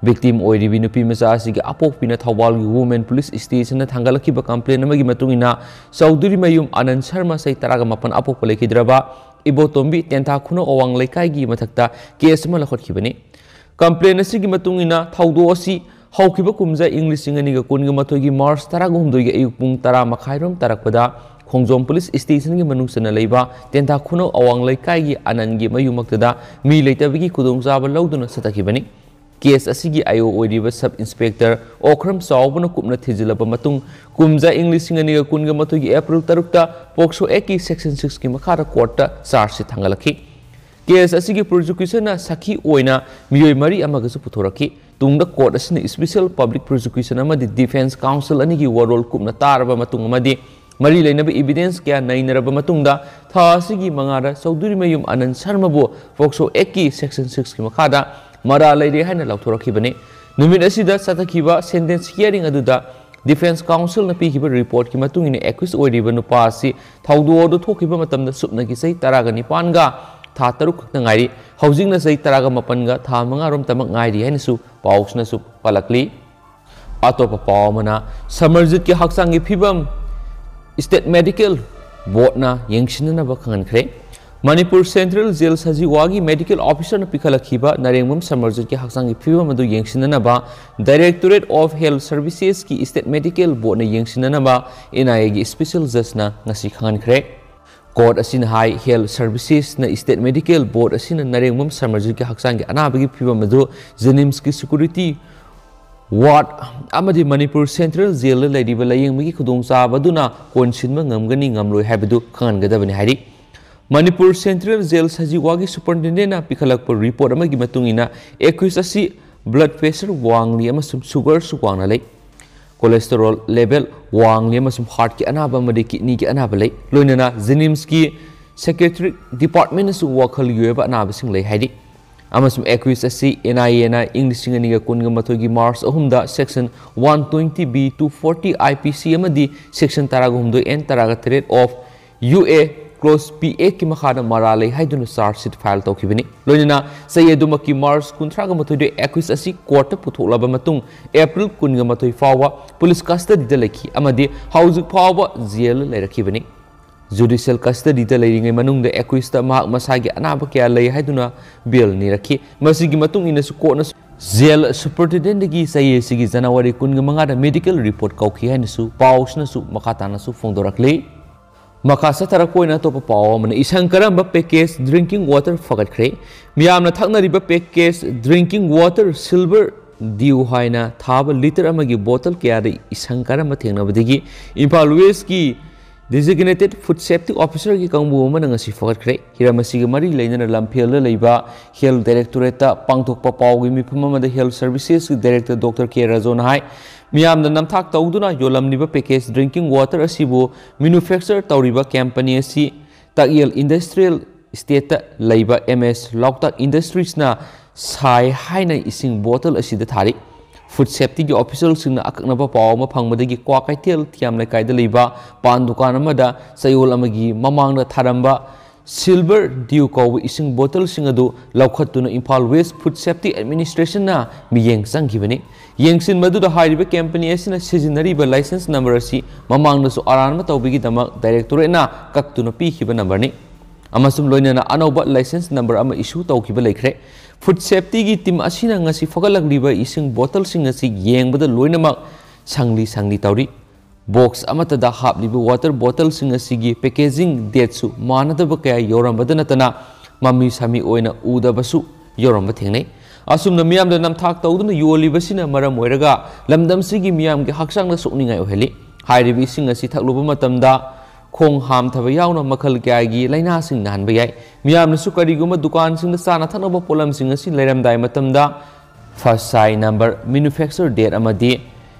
Victim ꯑꯣꯏꯔꯤꯕꯤ ꯅꯨꯄꯤ ꯃꯆꯥ ꯑꯁꯤꯒꯤ ꯑꯄꯣꯛꯄꯤꯅ ꯊꯧꯕꯥꯜꯒꯤ Women Police Stationꯗ ꯊꯥꯡꯒꯠꯂꯛꯈꯤꯕ complaint ꯑꯃꯒꯤ ꯃꯇꯨꯡ ꯏꯟꯅ, ꯆꯧꯗꯨꯔꯤꯃꯌꯨꯝ ꯑꯅꯟ ꯁꯔꯃ ꯆꯍꯤ ꯇꯔꯥꯒ ꯃꯥꯄꯟ ꯑꯄꯣꯛꯄ ꯂꯩꯈꯤꯗ꯭ꯔꯕ ꯏꯕꯣꯇꯣꯝꯕꯤ ꯇꯦꯟꯊꯥ ꯈꯨꯅꯧ ꯑꯋꯥꯡ ꯂꯩꯀꯥꯏꯒꯤ ꯃꯊꯛꯇ case ꯑꯃ ꯂꯧꯈꯠꯈꯤꯕꯅꯤ꯫ Complaint ꯑꯁꯤꯒꯤ ꯃꯇꯨꯡ ꯏꯟꯅ, ꯊꯧꯗꯣꯛ ꯑꯁꯤ ꯍꯧꯈꯤꯕ ꯀꯨꯝꯖꯥ ꯏꯪ ꯂꯤꯁꯤꯡ ꯑꯅꯤꯒ ꯀꯨꯟꯒ ꯃꯥꯊꯣꯏꯒꯤ March ꯇꯔꯥꯒ ꯍꯨꯝꯗꯣꯏꯒꯤ ꯑꯌꯨꯛ ꯄꯨꯡ ꯇꯔꯥ ꯃꯈꯥꯏꯔꯣꯝ ꯇꯥꯔꯛꯄꯗ ꯈꯣꯡꯖꯣꯝ Police Stationꯒꯤ ꯃꯅꯨꯡ ꯆꯟꯅ ꯂꯩꯕ ꯇꯦꯟꯊꯥ ꯈꯨꯅꯧ ꯑꯋꯥꯡ ꯂꯩꯀꯥꯏꯒꯤ ꯑꯅꯟꯒꯤ ꯃꯌꯨꯝꯃꯛꯇꯗ ꯃꯤ ꯂꯩꯇꯕꯒꯤ ꯈꯨꯗꯣꯡꯆꯥꯕ ꯂꯧꯗꯨꯅ ꯆꯠꯊꯈꯤꯕꯅꯤ꯫ Case ꯑꯁꯤꯒꯤ IO ꯑꯣꯏꯔꯤꯕ Sub Inspector ꯑꯣꯈ꯭ꯔꯝ ꯆꯥꯎꯕꯅ ꯀꯨꯞꯅ ꯊꯤꯖꯤꯜꯂꯕ ꯃꯇꯨꯡ, ꯀꯨꯝꯖꯥ ꯏꯪ ꯂꯤꯁꯤꯡ ꯑꯅꯤꯒ ꯀꯨꯟꯒ ꯃꯥꯊꯣꯏꯒꯤ April ꯇꯔꯨꯛꯇ POCSO Actꯀꯤ Section sixꯀꯤ ꯃꯈꯥꯗ courtꯇ charge sheet ꯊꯥꯡꯒꯠꯂꯛꯈꯤ꯫ Case ꯑꯁꯤꯒꯤ prosecutionꯅ ꯁꯥꯈꯤ ꯑꯣꯏꯅ ꯃꯤꯑꯣꯏ ꯃꯔꯤ ꯑꯃꯒꯁꯨ ꯄꯨꯊꯣꯔꯛꯈꯤ꯫ ꯇꯨꯡꯗ court ꯑꯁꯤꯅ Special Public Prosecution ꯑꯃꯗꯤ Defence Counsel ꯑꯅꯤꯒꯤ ꯋꯥꯔꯣꯜ ꯀꯨꯞꯅ ꯇꯥꯔꯕ ꯃꯇꯨꯡ ꯑꯃꯗꯤ ꯃꯔꯤ ꯂꯩꯅꯕ evidence ꯀꯌꯥ ꯅꯩꯅꯔꯕ ꯃꯇꯨꯡꯗ, ꯊꯥ ꯑꯁꯤꯒꯤ ꯃꯉꯥꯗ ꯆꯧꯗꯨꯔꯤꯃꯌꯨꯝ ꯑꯅꯟ ꯁꯔꯃꯕꯨ POCSO Actꯀꯤ Section sixꯀꯤ ꯃꯈꯥꯗ ꯃꯔꯥꯜ ꯂꯩꯔꯦ ꯍꯥꯏꯅ ꯂꯥꯎꯊꯣꯔꯛꯈꯤꯕꯅꯤ꯫ ꯅꯨꯃꯤꯠ ꯑꯁꯤꯗ ꯆꯠꯊꯈꯤꯕ sentence hearing ꯑꯗꯨꯗ Defence Counselꯅ ꯄꯤꯈꯤꯕ reportꯀꯤ ꯃꯇꯨꯡ ꯏꯟꯅ, accused ꯑꯣꯏꯔꯤꯕ ꯅꯨꯄꯥ ꯑꯁꯤ ꯊꯧꯗꯣꯛ ꯑꯗꯨ ꯊꯣꯛꯈꯤꯕ ꯃꯇꯝꯗ ꯁꯨꯞꯅꯒꯤ ꯆꯍꯤ ꯇꯔꯥꯒ ꯅꯤꯄꯥꯟꯒ ꯊꯥ ꯇꯔꯨꯛ ꯈꯛꯇ ꯉꯥꯏꯔꯤ꯫ ꯍꯧꯖꯤꯛꯅ ꯆꯍꯤ ꯇꯔꯥꯒ ꯃꯥꯄꯟꯒ ꯊꯥ ꯃꯉꯥꯔꯣꯝꯇꯃꯛ ꯉꯥꯏꯔꯤ ꯍꯥꯏꯅꯁꯨ ꯄꯥꯎꯁꯤꯅꯁꯨ ꯄꯜꯂꯛꯂꯤ꯫ ꯑꯇꯣꯞꯄ ꯄꯥꯎ ꯑꯃꯅ, ꯁꯃꯔꯖꯤꯠꯀꯤ ꯍꯛꯆꯥꯡꯒꯤ ꯐꯤꯕꯝ State Medical Boardꯅ ꯌꯦꯡꯁꯤꯟꯅꯅꯕ ꯈꯪꯍꯟꯈ꯭ꯔꯦ꯫ Manipur Central Jail ꯁꯖꯤꯋꯥꯒꯤ medical officerꯅ ꯄꯤꯈꯠꯂꯛꯈꯤꯕ ꯅꯔꯦꯡꯕꯝ ꯁꯃꯔꯖꯤꯠꯀꯤ ꯍꯛꯆꯥꯡꯒꯤ ꯐꯤꯕꯝ ꯑꯗꯨ ꯌꯦꯡꯁꯤꯟꯅꯅꯕ Directorate of Health Servicesꯀꯤ State Medical Boardꯅ ꯌꯦꯡꯁꯤꯟꯅꯅꯕ NIAꯒꯤ special judgeꯅ ꯉꯁꯤ ꯈꯪꯍꯟꯈ꯭ꯔꯦ꯫ Court ꯑꯁꯤꯅ ꯍꯥꯏ, health servicesꯅ state medical board ꯑꯁꯤꯅ ꯅꯔꯦꯡꯕꯝ ꯁꯔꯃꯖꯤꯠꯀꯤ ꯍꯛꯆꯥꯡꯒꯤ ꯑꯅꯥꯕꯒꯤ ꯐꯤꯕꯝ ꯑꯗꯨ JNIMSꯀꯤ security ward ꯑꯃꯗꯤ ꯃꯅꯤꯄꯨꯔ Central Jailꯗ ꯂꯩꯔꯤꯕ ꯂꯥꯌꯦꯡꯕꯒꯤ ꯈꯨꯗꯣꯡꯆꯥꯕ ꯑꯗꯨꯅ ꯀꯣꯟꯁꯤꯟꯕ ꯉꯝꯒꯅꯤ ꯉꯝꯂꯣꯏ ꯍꯥꯏꯕꯗꯨ ꯈꯪꯍꯟꯒꯗꯕꯅꯤ ꯍꯥꯏꯔꯤ꯫ ꯃꯅꯤꯄꯨꯔ Central Jail ꯁꯖꯤꯋꯥꯒꯤ superintendentꯅ ꯄꯤꯈꯠꯂꯛꯄ report ꯑꯃꯒꯤ ꯃꯇꯨꯡ ꯏꯟꯅ, accused ꯑꯁꯤ blood pressure ꯋꯥꯡꯂꯤ ꯑꯃꯁꯨꯡ sugarꯁꯨ ꯋꯥꯡꯅ ꯂꯩ꯫ Cholesterol level ꯋꯥꯡꯂꯤ ꯑꯃꯁꯨꯡ heartꯀꯤ ꯑꯅꯥꯕ ꯑꯃꯗꯤ kidneyꯒꯤ ꯑꯅꯥꯕ ꯂꯩ꯫ ꯂꯣꯏꯅꯅ JNIMSꯀꯤ psychiatric departmentꯅꯁꯨ ꯋꯥꯈꯜꯒꯤ ꯑꯣꯏꯕ ꯑꯅꯥꯕꯁꯤꯡ ꯂꯩ ꯍꯥꯏꯔꯤ꯫ ꯑꯃꯁꯨꯡ accused ꯑꯁꯤ NIAꯅ ꯏꯪ ꯂꯤꯁꯤꯡ ꯑꯅꯤꯒ ꯀꯨꯟꯒ ꯃꯥꯊꯣꯏꯒꯤ March ꯑꯍꯨꯝꯗ section one twenty B two forty IPC ꯑꯃꯗꯤ section ꯇꯔꯥꯒ ꯍꯨꯝꯗꯣꯏ N ꯇꯔꯥꯒ ꯇꯔꯦꯠ of UA clause B eightꯀꯤ ꯃꯈꯥꯗ ꯃꯔꯥꯜ ꯂꯩ ꯍꯥꯏꯗꯨꯅ charge sheet file ꯇꯧꯈꯤꯕꯅꯤ꯫ ꯂꯣꯏꯅꯅ ꯆꯍꯤ ꯑꯗꯨꯃꯛꯀꯤ March ꯀꯨꯟꯊ꯭ꯔꯥꯒ ꯃꯥꯊꯣꯏꯗ accused ꯑꯁꯤ courtꯇ ꯄꯨꯊꯣꯛꯂꯕ ꯃꯇꯨꯡ April ꯀꯨꯟꯒ ꯃꯥꯊꯣꯏ ꯐꯥꯎꯕ police custodyꯗ ꯂꯩꯈꯤ ꯑꯃꯗꯤ ꯍꯧꯖꯤꯛ ꯐꯥꯎꯕ jailꯗ ꯂꯩꯔꯛꯈꯤꯕꯅꯤ꯫ Judicial custodyꯗ ꯂꯩꯔꯤꯉꯩ ꯃꯅꯨꯡꯗ accusedꯇ ꯃꯍꯥꯛ ꯃꯁꯥꯒꯤ ꯑꯅꯥꯕ ꯀꯌꯥ ꯂꯩ ꯍꯥꯏꯗꯨꯅ bail ꯅꯤꯔꯛꯈꯤ꯫ ꯃꯁꯤꯒꯤ ꯃꯇꯨꯡ ꯏꯟꯅꯁꯨ courtꯅ jail superintendentꯗꯒꯤ ꯆꯍꯤ ꯑꯁꯤꯒꯤ January ꯀꯨꯟꯒ ꯃꯉꯥꯗ medical report ꯀꯧꯈꯤ ꯍꯥꯏꯅꯁꯨ ꯄꯥꯎꯁꯤꯅꯁꯨ ꯃꯈꯥ ꯇꯥꯅꯁꯨ ꯐꯣꯡꯗꯣꯔꯛꯂꯤ꯫ ꯃꯈꯥ ꯆꯠꯊꯔꯛꯄ ꯑꯣꯏꯅ ꯑꯇꯣꯞꯄ ꯄꯥꯎ ꯑꯃꯅ, ꯏꯁꯪ ꯀꯔꯝꯕ package drinking water ꯐꯒꯠꯈ꯭ꯔꯦ? ꯃꯤꯌꯥꯝꯅ ꯊꯛꯅꯔꯤꯕ package drinking water Silver Dew ꯍꯥꯏꯅ ꯊꯥꯕ litre ꯑꯃꯒꯤ bottle ꯀꯌꯥꯗ ꯏꯁꯪ ꯀꯔꯝꯕ ꯊꯦꯡꯅꯕꯗꯒꯤ ꯏꯝꯐꯥꯜ Westꯀꯤ designated food safety officerꯒꯤ ꯀꯥꯡꯕꯨ ꯑꯃꯅ ꯉꯁꯤ ꯐꯒꯠꯈ꯭ꯔꯦ꯫ ꯍꯤꯔꯝ ꯑꯁꯤꯒ ꯃꯔꯤ ꯂꯩꯅꯅ ꯂꯝꯐꯦꯜꯗ ꯂꯩꯕ health directorateꯇ ꯄꯥꯡꯊꯣꯛꯄ ꯄꯥꯎꯒꯤ ꯃꯤꯐꯝ ꯑꯃꯗ health servicesꯀꯤ director Doctor K ꯔꯥꯖꯣꯅ ꯍꯥꯏ, ꯃꯤꯌꯥꯝꯅ ꯅꯝꯊꯥꯛ ꯇꯧꯗꯨꯅ ꯌꯣꯜꯂꯝꯂꯤꯕ package drinking water ꯑꯁꯤꯕꯨ manufacture ꯇꯧꯔꯤꯕ company ꯑꯁꯤ ꯇꯥꯛꯌꯦꯜ industrial estateꯇ ꯂꯩꯕ M S ꯂꯣꯛꯇꯥꯛ Industriesꯅ ꯁꯥꯏ ꯍꯥꯏꯅ ꯏꯁꯤꯡ bottle ꯑꯁꯤꯗ ꯊꯥꯔꯤ꯫ Food safetyꯒꯤ officialꯁꯤꯡꯅ ꯑꯀꯛꯅꯕ ꯄꯥꯎ ꯑꯃ ꯐꯪꯕꯗꯒꯤ ꯀ꯭ꯋꯥꯀꯩꯊꯦꯜ ꯊꯤꯌꯥꯝ ꯂꯩꯀꯥꯏꯗ ꯂꯩꯕ ꯄꯥꯟ ꯗꯨꯀꯥꯟ ꯑꯃꯗ ꯆꯌꯣꯜ ꯑꯃꯒꯤ ꯃꯃꯥꯡꯗ ꯊꯥꯔꯝꯕ Silver Dew ꯀꯧꯕ ꯏꯁꯤꯡ bottleꯁꯤꯡ ꯑꯗꯨ ꯂꯧꯈꯠꯇꯨꯅ ꯏꯝꯐꯥꯜ West Food Safety Administrationꯅ ꯃꯤꯠꯌꯦꯡ ꯆꯪꯈꯤꯕꯅꯤ꯫ ꯌꯦꯡꯁꯤꯟꯕꯗꯨꯗ ꯍꯥꯏꯔꯤꯕ company ꯑꯁꯤꯅ ꯁꯤꯖꯤꯟꯅꯔꯤꯕ license number ꯑꯁꯤ ꯃꯃꯥꯡꯗꯁꯨ ꯑꯔꯥꯟꯕ ꯇꯧꯕꯒꯤꯗꯃꯛ directorateꯅ ꯀꯛꯇꯨꯅ ꯄꯤꯈꯤꯕ numberꯅꯤ ꯑꯃꯁꯨꯡ ꯂꯣꯏꯅꯅ ꯑꯅꯧꯕ license number ꯑꯃ issue ꯇꯧꯈꯤꯕ ꯂꯩꯈ꯭ꯔꯦ꯫ Food safetyꯒꯤ team ꯑꯁꯤꯅ ꯉꯁꯤ ꯐꯒꯠꯂꯛꯂꯤꯕ ꯏꯁꯤꯡ bottleꯁꯤꯡ ꯑꯁꯤ ꯌꯦꯡꯕꯗ ꯂꯣꯏꯅꯃꯛ ꯁꯪꯂꯤ ꯁꯪꯂꯤ ꯇꯧꯔꯤ꯫ ꯕꯣꯛꯁ ꯑꯃꯠꯇꯗ ꯍꯥꯞꯂꯤꯕ ꯋꯥꯇꯔ ꯕꯣꯇꯜꯁꯤꯡ ꯑꯁꯤꯒꯤ ꯄꯦꯀꯦꯖꯤꯡ ꯗꯦꯠꯁꯨ ꯃꯥꯟꯅꯗꯕ ꯀꯌꯥ ꯌꯧꯔꯝꯕꯗ ꯅꯠꯇꯅ, ꯃꯃꯤ ꯁꯥꯃꯤ ꯑꯣꯏꯅ ꯎꯗꯕꯁꯨ ꯌꯧꯔꯝꯕ ꯊꯦꯡꯅꯩ꯫ ꯑꯁꯨꯝꯅ ꯃꯤꯌꯥꯝꯗ ꯅꯝꯊꯥꯛ ꯇꯧꯗꯨꯅ ꯌꯣꯜꯂꯤꯕꯁꯤꯅ ꯃꯔꯝ ꯑꯣꯏꯔꯒ ꯂꯝꯗꯝꯁꯤꯒꯤ ꯃꯤꯌꯥꯝꯒꯤ ꯍꯛꯆꯥꯡꯗ ꯁꯣꯛꯅꯤꯡꯉꯥꯏ ꯑꯣꯏꯍꯜꯂꯤ꯫ ꯍꯥꯏꯔꯤꯕ ꯏꯁꯤꯡ ꯑꯁꯤ ꯊꯛꯂꯨꯕ ꯃꯇꯝꯗ ꯈꯣꯡ ꯍꯥꯝꯊꯕ ꯌꯥꯎꯅ ꯃꯈꯜ ꯀꯌꯥꯒꯤ ꯂꯥꯏꯅꯥꯁꯤꯡ ꯅꯥꯍꯟꯕ ꯌꯥꯏ꯫ ꯃꯤꯌꯥꯝꯅꯁꯨ ꯀꯔꯤꯒꯨꯝꯕ ꯗꯨꯀꯥꯟꯁꯤꯡꯗ ꯆꯥꯅ ꯊꯛꯅꯕ ꯄꯣꯠꯂꯝꯁꯤꯡ ꯑꯁꯤ ꯂꯩꯔꯝꯗꯥꯏ ꯃꯇꯝꯗ ꯐꯁꯥꯏ ꯅꯝꯕꯔ, ꯃꯦꯅꯨꯐꯦꯛꯆꯔ ꯗꯦꯠ ꯑꯃꯗꯤ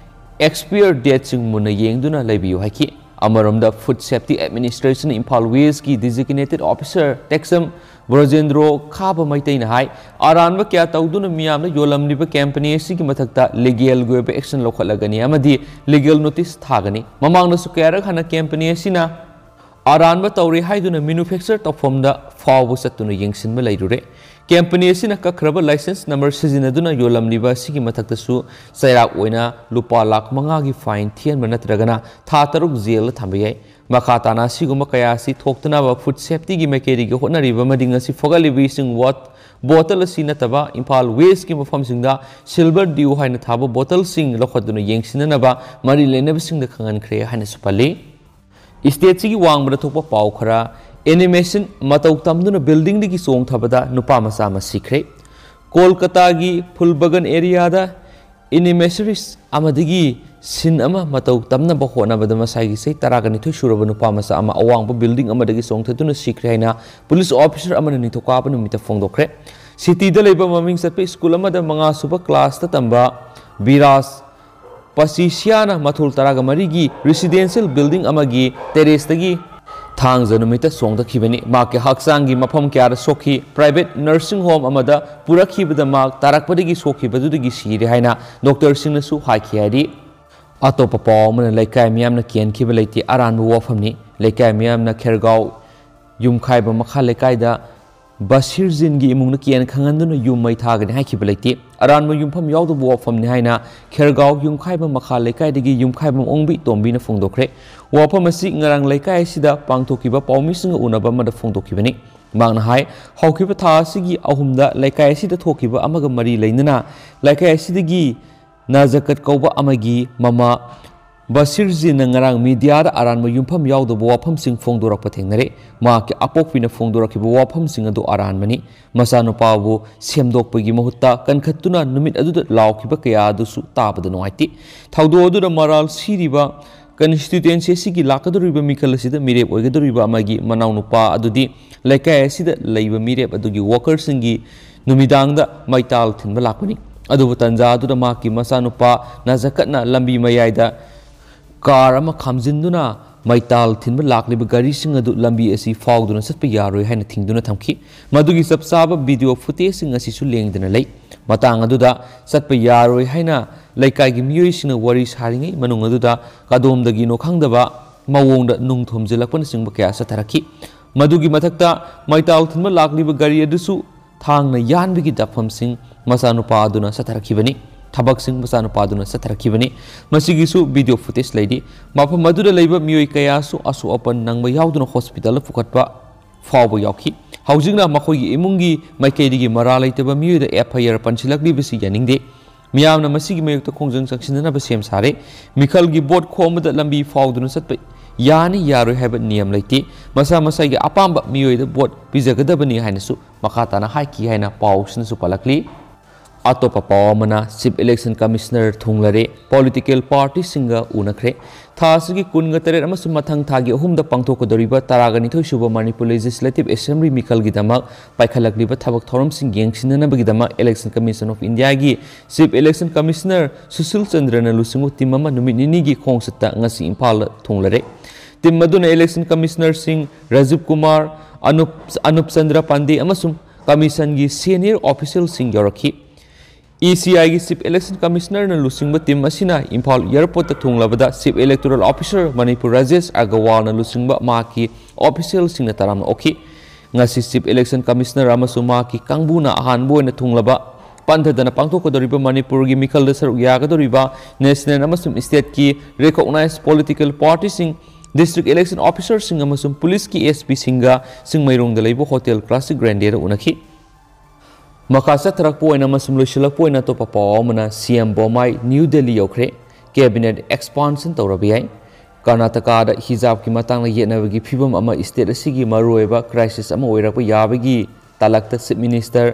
ꯑꯦꯛꯁꯄꯤꯌꯔ ꯗꯦꯠꯁꯤꯡ ꯃꯨꯟꯅ ꯌꯦꯡꯗꯨꯅ ꯂꯩꯕꯤꯌꯨ ꯍꯥꯏꯈꯤ꯫ ꯑꯃꯔꯣꯝꯗ, ꯐꯨꯗ ꯁꯦꯐꯇꯤ ꯑꯦꯗꯃꯤꯅꯤꯁꯇ꯭ꯔꯦꯁꯟ ꯏꯝꯐꯥꯜ ꯋꯦꯁꯀꯤ ꯗꯤꯖꯤꯒꯅꯦꯇꯦꯗ ꯑꯣꯐꯤꯁꯔ ꯇꯦꯛꯆꯝ ꯕ꯭ꯔꯣꯖꯦꯟꯗ꯭ꯔꯣ ꯈꯥꯕ ꯃꯩꯇꯩꯅ ꯍꯥꯏ, ꯑꯔꯥꯟꯕ ꯀꯌꯥ ꯇꯧꯗꯨꯅ ꯃꯤꯌꯥꯝꯗ ꯌꯣꯜꯂꯝꯂꯤꯕ ꯀꯝꯄꯅꯤ ꯑꯁꯤꯒꯤ ꯃꯊꯛꯇ ꯂꯤꯒꯦꯜꯒꯤ ꯑꯣꯏꯕ ꯑꯦꯛꯁꯟ ꯂꯧꯈꯠꯂꯒꯅꯤ ꯑꯃꯗꯤ ꯂꯤꯒꯦꯜ ꯅꯣꯇꯤꯁ ꯊꯥꯒꯅꯤ꯫ ꯃꯃꯥꯡꯗꯁꯨ ꯀꯌꯥꯔꯛ ꯍꯟꯅ ꯀꯝꯄꯅꯤ ꯑꯁꯤꯅ ꯑꯔꯥꯟꯕ ꯇꯧꯔꯦ ꯍꯥꯏꯗꯨꯅ ꯃꯦꯅꯨꯐꯦꯛꯆꯔ ꯇꯧꯐꯝꯗ ꯐꯥꯎꯕ ꯆꯠꯇꯨꯅ ꯌꯦꯡꯁꯤꯟꯕ ꯂꯩꯔꯨꯔꯦ꯫ ꯀꯝꯄꯅꯤ ꯑꯁꯤꯅ ꯀꯛꯈ꯭ꯔꯕ ꯂꯥꯏꯁꯦꯟꯁ ꯅꯝꯕꯔ ꯁꯤꯖꯤꯟꯅꯗꯨꯅ ꯌꯣꯜꯂꯝꯂꯤꯕ ꯑꯁꯤꯒꯤ ꯃꯊꯛꯇꯁꯨ ꯆꯩꯔꯥꯛ ꯑꯣꯏꯅ ꯂꯨꯄꯥ ꯂꯥꯈ ꯃꯉꯥꯒꯤ ꯐꯥꯏꯟ ꯊꯤꯍꯟꯕ ꯅꯠꯇ꯭ꯔꯒꯅ ꯊꯥ ꯇꯔꯨꯛ ꯖꯦꯜꯗ ꯊꯝꯕ ꯌꯥꯏ꯫ ꯃꯈꯥ ꯇꯥꯅ ꯑꯁꯤꯒꯨꯝꯕ ꯀꯌꯥ ꯑꯁꯤ ꯊꯣꯛꯇꯅꯕ ꯐꯨꯗ ꯁꯦꯐꯇꯤꯒꯤ ꯃꯥꯏꯀꯩꯗꯒꯤ ꯍꯣꯠꯅꯔꯤꯕ ꯑꯃꯗꯤ ꯉꯁꯤ ꯐꯒꯠꯂꯤꯕ ꯏꯁꯤꯡ ꯋꯥꯠ-, ꯕꯣꯇꯜ ꯑꯁꯤ ꯅꯠꯇꯕ ꯏꯝꯐꯥꯜ ꯋꯦꯁꯀꯤ ꯃꯐꯝꯁꯤꯡꯗ ꯁꯤꯜꯚꯔ ꯗ꯭ꯌꯨ ꯍꯥꯏꯅ ꯊꯥꯕ ꯕꯣꯇꯜꯁꯤꯡ ꯂꯧꯈꯠꯇꯨꯅ ꯌꯦꯡꯁꯤꯟꯅꯅꯕ ꯃꯔꯤ ꯂꯩꯅꯕꯁꯤꯡꯗ ꯈꯪꯍꯟꯈ꯭ꯔꯦ ꯍꯥꯏꯅꯁꯨ ꯄꯜꯂꯤ꯫ ꯁ꯭ꯇꯦꯠꯁꯤꯒꯤ ꯋꯥꯡꯃꯗ ꯊꯣꯛꯄ ꯄꯥꯎ ꯈꯔ꯫ ꯑꯦꯅꯤꯃꯦꯁꯟ ꯃꯇꯧ ꯇꯝꯗꯨꯅ ꯕꯤꯜꯗꯤꯡꯗꯒꯤ ꯆꯣꯡꯊꯕꯗ ꯅꯨꯄꯥ ꯃꯆꯥ ꯑꯃ ꯁꯤꯈ꯭ꯔꯦ꯫ ꯀꯣꯜꯀꯇꯥꯒꯤ ꯐꯨꯜꯕꯒꯟ ꯑꯦꯔꯤꯌꯥꯗ ꯑꯦꯅꯤꯃꯦꯁꯔꯤꯁ ꯑꯃꯗꯒꯤ ꯁꯤꯟ ꯑꯃ ꯃꯇꯧ ꯇꯝꯅꯕ ꯍꯣꯠꯅꯕꯗ ꯃꯁꯥꯒꯤ ꯆꯍꯤ ꯇꯔꯥꯒ ꯅꯤꯊꯣꯏ ꯁꯨꯔꯕ ꯅꯨꯄꯥ ꯃꯆꯥ ꯑꯃ ꯑꯋꯥꯡꯕ ꯕꯤꯜꯗꯤꯡ ꯑꯃꯗꯒꯤ ꯆꯣꯡꯊꯗꯨꯅ ꯁꯤꯈ꯭ꯔꯦ ꯍꯥꯏꯅ ꯄꯨꯂꯤꯁ ꯑꯣꯐꯤꯁꯔ ꯑꯃꯅ ꯅꯤꯡꯊꯧꯀꯥꯕ ꯅꯨꯃꯤꯠꯇ ꯐꯣꯡꯗꯣꯛꯈ꯭ꯔꯦ꯫ ꯁꯤꯇꯤꯗ ꯂꯩꯕ ꯃꯃꯤꯡ ꯆꯠꯄ ꯁ꯭ꯀꯨꯜ ꯑꯃꯗ ꯃꯉꯥ ꯁꯨꯕ ꯀ꯭ꯂꯥꯁꯇ ꯇꯝꯕ ꯕꯤꯔꯥꯖ ꯄꯁꯤꯁꯤꯌꯥꯅ ꯃꯊꯣꯜ ꯇꯔꯥꯒ ꯃꯔꯤꯒꯤ ꯔꯦꯁꯤꯗꯦꯟꯁꯤꯌꯦꯜ ꯕꯤꯜꯗꯤꯡ ꯑꯃꯒꯤ ꯇꯦꯔꯦꯁꯇꯒꯤ ꯊꯥꯡꯖ ꯅꯨꯃꯤꯠꯇ ꯆꯣꯡꯊꯈꯤꯕꯅꯤ꯫ ꯃꯍꯥꯛꯀꯤ ꯍꯛꯆꯥꯡꯒꯤ ꯃꯐꯝ ꯀꯌꯥꯗ ꯁꯣꯛꯈꯤ꯫ ꯄ꯭ꯔꯥꯏꯚꯦꯠ ꯅꯔꯁꯤꯡ ꯍꯣꯝ ꯑꯃꯗ ꯄꯨꯔꯛꯈꯤꯕꯗ ꯃꯍꯥꯛ ꯇꯥꯔꯛꯄꯗꯒꯤ ꯁꯣꯛꯈꯤꯕꯗꯨꯗꯒꯤ ꯁꯤꯔꯦ ꯍꯥꯏꯅ ꯗꯣꯛꯇꯔꯁꯤꯡꯅꯁꯨ ꯍꯥꯏꯈꯤ ꯍꯥꯏꯔꯤ꯫ ꯑꯇꯣꯞꯄ ꯄꯥꯎ ꯑꯃꯅ, ꯂꯩꯀꯥꯏ ꯃꯤꯌꯥꯝꯅ ꯀꯦꯟꯈꯤꯕ ꯂꯩꯇꯦ꯫ ꯑꯔꯥꯟꯕ ꯋꯥꯐꯝꯅꯤ꯫ ꯂꯩꯀꯥꯏ ꯃꯤꯌꯥꯝꯅ ꯈꯦꯔꯒꯥꯎ ꯌꯨꯝꯈꯥꯏꯕ ꯃꯈꯥ ꯂꯩꯀꯥꯏꯗ ꯕꯁꯤꯔꯖꯤꯟꯒꯤ ꯏꯃꯨꯡꯅ ꯀꯦꯟ ꯈꯪꯍꯟꯗꯨꯅ ꯌꯨꯝ ꯃꯩ ꯊꯥꯒꯅꯤ ꯍꯥꯏꯈꯤꯕ ꯂꯩꯇꯦ꯫ ꯑꯔꯥꯟꯕ ꯌꯨꯝꯐꯝ ꯌꯥꯎꯗꯕ ꯋꯥꯐꯝꯅꯤ ꯍꯥꯏꯅ ꯈꯦꯔꯒꯥꯎ ꯌꯨꯝꯈꯥꯏꯕ ꯃꯈꯥ ꯂꯩꯀꯥꯏꯗꯒꯤ ꯌꯨꯝꯈꯥꯏꯕ ꯑꯣꯡꯕꯤ ꯇꯣꯝꯕꯤꯅ ꯐꯣꯡꯗꯣꯛꯈ꯭ꯔꯦ꯫ ꯋꯥꯐꯝ ꯑꯁꯤ ꯉꯔꯥꯡ ꯂꯩꯀꯥꯏ ꯑꯁꯤꯗ ꯄꯥꯡꯊꯣꯛꯈꯤꯕ ꯄꯥꯎꯃꯤꯁꯤꯡꯒ ꯎꯅꯕ ꯑꯃꯗ ꯐꯣꯡꯗꯣꯛꯈꯤꯕꯅꯤ꯫ ꯃꯍꯥꯛꯅ ꯍꯥꯏ, ꯍꯧꯈꯤꯕ ꯊꯥ ꯑꯁꯤꯒꯤ ꯑꯍꯨꯝꯗ ꯂꯩꯀꯥꯏ ꯑꯁꯤꯗ ꯊꯣꯛꯈꯤꯕ ꯑꯃꯒ ꯃꯔꯤ ꯂꯩꯅꯅ ꯂꯩꯀꯥꯏ ꯑꯁꯤꯗꯒꯤ ꯅꯥꯖꯀꯠ ꯀꯧꯕ ꯑꯃꯒꯤ ꯃꯃꯥ ꯕꯁꯤꯔꯖꯤꯠꯅ ꯉꯔꯥꯡ ꯃꯤꯗꯤꯌꯥꯗ ꯑꯔꯥꯟꯕ ꯌꯨꯝꯐꯝ ꯌꯥꯎꯗꯕ ꯋꯥꯐꯝꯁꯤꯡ ꯐꯣꯡꯗꯣꯔꯛꯄ ꯊꯦꯡꯅꯔꯦ꯫ ꯃꯍꯥꯛꯀꯤ ꯑꯄꯣꯛꯄꯤꯅ ꯐꯣꯡꯗꯣꯔꯛꯈꯤꯕ ꯋꯥꯐꯝꯁꯤꯡ ꯑꯗꯨ ꯑꯔꯥꯟꯕꯅꯤ꯫ ꯃꯆꯥꯅꯨꯄꯥꯕꯨ ꯁꯦꯝꯗꯣꯛꯄꯒꯤ ꯃꯍꯨꯠꯇ ꯀꯟꯈꯠꯇꯨꯅ ꯅꯨꯃꯤꯠ ꯑꯗꯨꯗ ꯂꯥꯎꯈꯤꯕ ꯀꯌꯥ ꯑꯗꯨꯁꯨ ꯇꯥꯕꯗ ꯅꯨꯡꯉꯥꯏꯇꯦ꯫ ꯊꯧꯗꯣꯛ ꯑꯗꯨꯗ ꯃꯔꯥꯜ ꯁꯤꯔꯤꯕ ꯀꯟꯁꯇꯤꯇ꯭ꯋꯦꯟꯁꯤ ꯑꯁꯤꯒꯤ ꯂꯥꯛꯀꯗꯧꯔꯤꯕ ꯃꯤꯈꯜ ꯑꯁꯤꯗ ꯃꯤꯔꯦꯞ ꯑꯣꯏꯒꯗꯧꯔꯤꯕ ꯑꯃꯒꯤ ꯃꯅꯥꯎꯅꯨꯄꯥ ꯑꯗꯨꯗꯤ ꯂꯩꯀꯥꯏ ꯑꯁꯤꯗ ꯂꯩꯕ ꯃꯤꯔꯦꯞ ꯑꯗꯨꯒꯤ ꯋꯥꯀꯔꯁꯤꯡꯒꯤ ꯅꯨꯃꯤꯗꯥꯡꯗ ꯃꯩꯇꯥꯜ ꯊꯤꯟꯕ ꯂꯥꯛꯄꯅꯤ꯫ ꯑꯗꯨꯕꯨ ꯇꯟꯖꯥ ꯑꯗꯨꯗ ꯃꯍꯥꯛꯀꯤ ꯃꯆꯥꯅꯨꯄꯥ ꯅꯥꯖꯀꯠꯅ ꯂꯝꯕꯤ ꯃꯌꯥꯏꯗ ꯀꯥꯔ ꯑꯃ ꯈꯥꯝꯖꯤꯟꯗꯨꯅ ꯃꯩꯇꯥꯜ ꯊꯤꯟꯕ ꯂꯥꯛꯂꯤꯕ ꯒꯥꯔꯤꯁꯤꯡ ꯑꯗꯨ ꯂꯝꯕꯤ ꯑꯁꯤ ꯐꯥꯎꯗꯨꯅ ꯆꯠꯄ ꯌꯥꯔꯣꯏ ꯍꯥꯏꯅ ꯊꯤꯡꯗꯨꯅ ꯊꯝꯈꯤ꯫ ꯃꯗꯨꯒꯤ ꯆꯞ ꯆꯥꯕ ꯚꯤꯗꯤꯑꯣ ꯐꯨꯇꯦꯖꯁꯤꯡ ꯑꯁꯤꯁꯨ ꯂꯦꯡꯗꯅ ꯂꯩ꯫ ꯃꯇꯥꯡ ꯑꯗꯨꯗ ꯆꯠꯄ ꯌꯥꯔꯣꯏ ꯍꯥꯏꯅ ꯂꯩꯀꯥꯏꯒꯤ ꯃꯤꯑꯣꯏꯁꯤꯡꯅ ꯋꯥꯔꯤ ꯁꯥꯔꯤꯉꯩ ꯃꯅꯨꯡ ꯑꯗꯨꯗ ꯀꯗꯣꯝꯗꯒꯤꯅꯣ ꯈꯪꯗꯕ ꯃꯑꯣꯡꯗ ꯅꯨꯡ ꯊꯣꯝꯖꯤꯜꯂꯛꯄꯅꯆꯤꯡꯕ ꯀꯌꯥ ꯆꯠꯊꯔꯛꯈꯤ꯫ ꯃꯗꯨꯒꯤ ꯃꯊꯛꯇ ꯃꯩꯇꯥꯜ ꯊꯤꯟꯕ ꯂꯥꯛꯂꯤꯕ ꯒꯥꯔꯤ ꯑꯗꯨꯁꯨ ꯊꯥꯡꯅ ꯌꯥꯟꯕꯒꯤ ꯗꯞꯐꯝꯁꯤꯡ ꯃꯆꯥꯅꯨꯄꯥ ꯑꯗꯨꯅ ꯆꯠꯊꯔꯛꯈꯤꯕꯅꯤ꯫ ꯊꯕꯛꯁꯤꯡ ꯃꯆꯥꯅꯨꯄꯥ ꯑꯗꯨꯅ ꯆꯠꯊꯔꯛꯈꯤꯕꯅꯤ꯫ ꯃꯁꯤꯒꯤꯁꯨ ꯚꯤꯗꯤꯑꯣ ꯐꯨꯇꯦꯖ ꯂꯩꯔꯤ꯫ ꯃꯐꯝ ꯑꯗꯨꯗ ꯂꯩꯕ ꯃꯤꯑꯣꯏ ꯀꯌꯥꯁꯨ ꯑꯁꯣꯛ ꯑꯄꯟ ꯅꯪꯕ ꯌꯥꯎꯗꯅ ꯍꯣꯁꯄꯤꯇꯥꯜꯗ ꯄꯨꯈꯠꯄ ꯐꯥꯎꯕ ꯌꯥꯎꯈꯤ꯫ ꯍꯧꯖꯤꯛꯅ ꯃꯈꯣꯏꯒꯤ ꯏꯃꯨꯡꯒꯤ ꯃꯥꯏꯀꯩꯗꯒꯤ ꯃꯔꯥꯜ ꯂꯩꯇꯕ ꯃꯤꯑꯣꯏꯗ ꯑꯦꯐ ꯑꯥꯏ ꯑꯥꯔ ꯄꯟꯁꯤꯜꯂꯛꯂꯤꯕꯁꯤ ꯌꯥꯅꯤꯡꯗꯦ꯫ ꯃꯤꯌꯥꯝꯅ ꯃꯁꯤꯒꯤ ꯃꯥꯌꯣꯛꯇ ꯈꯣꯡꯖꯪ ꯆꯪꯁꯤꯟꯅꯅꯕ ꯁꯦꯝ ꯁꯥꯔꯦ꯫ ꯃꯤꯈꯜꯒꯤ ꯚꯣꯠ ꯈꯣꯝꯕꯗ ꯂꯝꯕꯤ ꯐꯥꯎꯗꯨꯅ ꯆꯠꯄ ꯌꯥꯅꯤ ꯌꯥꯔꯣꯏ ꯍꯥꯏꯕ ꯅꯤꯌꯝ ꯂꯩꯇꯦ꯫ ꯃꯁꯥ ꯃꯁꯥꯒꯤ ꯑꯄꯥꯝꯕ ꯃꯤꯑꯣꯏꯗ ꯚꯣꯠ ꯄꯤꯖꯒꯗꯕꯅꯤ ꯍꯥꯏꯅꯁꯨ ꯃꯈꯥ ꯇꯥꯅ ꯍꯥꯏꯈꯤ ꯍꯥꯏꯅ ꯄꯥꯎꯁꯤꯅꯁꯨ ꯄꯜꯂꯛꯂꯤ꯫ ꯑꯇꯣꯞꯄ ꯄꯥꯎ ꯑꯃꯅ, ꯆꯤꯐ ꯏꯂꯦꯛꯁꯟ ꯀꯃꯤꯁꯅꯔ ꯊꯨꯡꯂꯔꯦ, ꯄꯣꯂꯤꯇꯤꯀꯦꯜ ꯄꯥꯔꯇꯤꯁꯤꯡꯒ ꯎꯅꯈ꯭ꯔꯦ꯫ ꯊꯥ ꯑꯁꯤꯒꯤ ꯀꯨꯟꯒ ꯇꯔꯦꯠ ꯑꯃꯁꯨꯡ ꯃꯊꯪ ꯊꯥꯒꯤ ꯑꯍꯨꯝꯗ ꯄꯥꯡꯊꯣꯛꯀꯗꯧꯔꯤꯕ ꯇꯔꯥꯒ ꯅꯤꯊꯣꯏ ꯁꯨꯕ ꯃꯅꯤꯄꯨꯔ ꯂꯦꯖꯤꯁꯂꯦꯇꯤꯚ ꯑꯦꯁꯦꯝꯕ꯭ꯂꯤ ꯃꯤꯈꯜꯒꯤꯗꯃꯛ ꯄꯥꯏꯈꯠꯂꯛꯂꯤꯕ ꯊꯕꯛ ꯊꯧꯔꯝꯁꯤꯡ ꯌꯦꯡꯁꯤꯟꯅꯅꯕꯒꯤꯗꯃꯛ ꯏꯂꯦꯛꯁꯟ ꯀꯃꯤꯁꯟ ꯑꯣꯐ ꯏꯟꯗꯤꯌꯥꯒꯤ ꯆꯤꯐ ꯏꯂꯦꯛꯁꯟ ꯀꯃꯤꯁꯅꯔ ꯁꯨꯁꯤꯜ ꯆꯟꯗ꯭ꯔꯅ ꯂꯨꯆꯤꯡꯕ ꯇꯤꯝ ꯑꯃ ꯅꯨꯃꯤꯠ ꯅꯤꯅꯤꯒꯤ ꯈꯣꯡꯆꯠꯇ ꯉꯁꯤ ꯏꯝꯐꯥꯜꯗ ꯊꯨꯡꯂꯔꯦ꯫ ꯇꯤꯝ ꯑꯗꯨꯅ ꯏꯂꯦꯛꯁꯟ ꯀꯃꯤꯁꯅꯔꯁꯤꯡ ꯔꯥꯖꯤꯕ ꯀꯨꯃꯥꯔ, ꯑꯅꯨꯞ, ꯑꯅꯨꯞ ꯆꯟꯗ꯭ꯔ ꯄꯥꯟꯗꯦ ꯑꯃꯁꯨꯡ ꯀꯃꯤꯁꯟꯒꯤ ꯁꯦꯅꯤꯌꯔ ꯑꯣꯐꯤꯁꯤꯌꯦꯜꯁꯤꯡ ꯌꯥꯎꯔꯛꯈꯤ꯫ ꯏ ꯁꯤ ꯑꯥꯏꯒꯤ ꯆꯤꯐ ꯏꯂꯦꯛꯁꯟ ꯀꯃꯤꯁꯅꯔꯅ ꯂꯨꯆꯤꯡꯕ ꯇꯤꯝ ꯑꯁꯤꯅ ꯏꯝꯐꯥꯜ ꯑꯦꯌꯔꯄꯣꯔꯠꯇ ꯊꯨꯡꯂꯕꯗ chief electoral officer Manipur Rajesh ꯑꯒꯔꯋꯥꯜꯅ ꯂꯨꯆꯤꯡꯕ ꯃꯍꯥꯛꯀꯤ ꯑꯣꯐꯤꯁꯤꯌꯦꯜꯁꯤꯡꯅ ꯇꯔꯥꯝꯅ ꯑꯣꯛꯈꯤ꯫ ꯉꯁꯤ ꯆꯤꯐ ꯏꯂꯦꯛꯁꯟ ꯀꯃꯤꯁꯅꯔ ꯑꯃꯁꯨꯡ ꯃꯍꯥꯛꯀꯤ ꯀꯥꯡꯕꯨꯅ ꯑꯍꯥꯟꯕ ꯑꯣꯏꯅ ꯊꯨꯡꯂꯕ ꯄꯟꯊꯗꯅ ꯄꯥꯡꯊꯣꯛꯀꯗꯧꯔꯤꯕ ꯃꯅꯤꯄꯨꯔꯒꯤ ꯃꯤꯈꯜꯗ ꯁꯔꯨꯛ ꯌꯥꯒꯗꯧꯔꯤꯕ ꯅꯦꯁꯅꯦꯜ ꯑꯃꯁꯨꯡ ꯁ꯭ꯇꯦꯠꯀꯤ ꯔꯤꯀꯣꯒꯅꯥꯏꯖ ꯄꯣꯂꯤꯇꯤꯀꯦꯜ ꯄꯥꯔꯇꯤꯁꯤꯡ, ꯗꯤꯁꯇ꯭ꯔꯤꯛ ꯏꯂꯦꯛꯁꯟ ꯑꯣꯐꯤꯁꯥꯔꯁꯤꯡ ꯑꯃꯁꯨꯡ ꯄꯨꯂꯤꯁꯀꯤ ꯑꯦꯁ ꯄꯤꯁꯤꯡꯒ ꯆꯤꯡꯃꯩꯔꯣꯡꯗ ꯂꯩꯕ ꯍꯣꯇꯦꯜ ꯀ꯭ꯂꯥꯁꯤꯛ ꯒ꯭ꯔꯦꯟꯗꯦꯗ ꯎꯅꯈꯤ꯫ ꯃꯈꯥ ꯆꯠꯊꯔꯛꯄ ꯑꯣꯏꯅ ꯑꯃꯁꯨꯡ ꯂꯣꯏꯁꯤꯜꯂꯛꯄ ꯑꯣꯏꯅ ꯑꯇꯣꯞꯄ ꯄꯥꯎ ꯑꯃꯅ, C M Bommai New Delhi ꯌꯧꯈ꯭ꯔꯦ꯫ cabinet expansion ꯇꯧꯔꯕ ꯌꯥꯏ꯫ ꯀꯔꯅꯥꯇꯀꯥꯗ ꯍꯤꯖꯥꯕꯀꯤ ꯃꯇꯥꯡꯗ ꯌꯦꯠꯅꯕꯒꯤ ꯐꯤꯕꯝ ꯑꯃ state ꯑꯁꯤꯒꯤ ꯃꯔꯨꯑꯣꯏꯕ crisis ꯑꯃ ꯑꯣꯏꯔꯛꯄ ꯌꯥꯕꯒꯤ ꯇꯥꯂꯛꯇ Chief Minister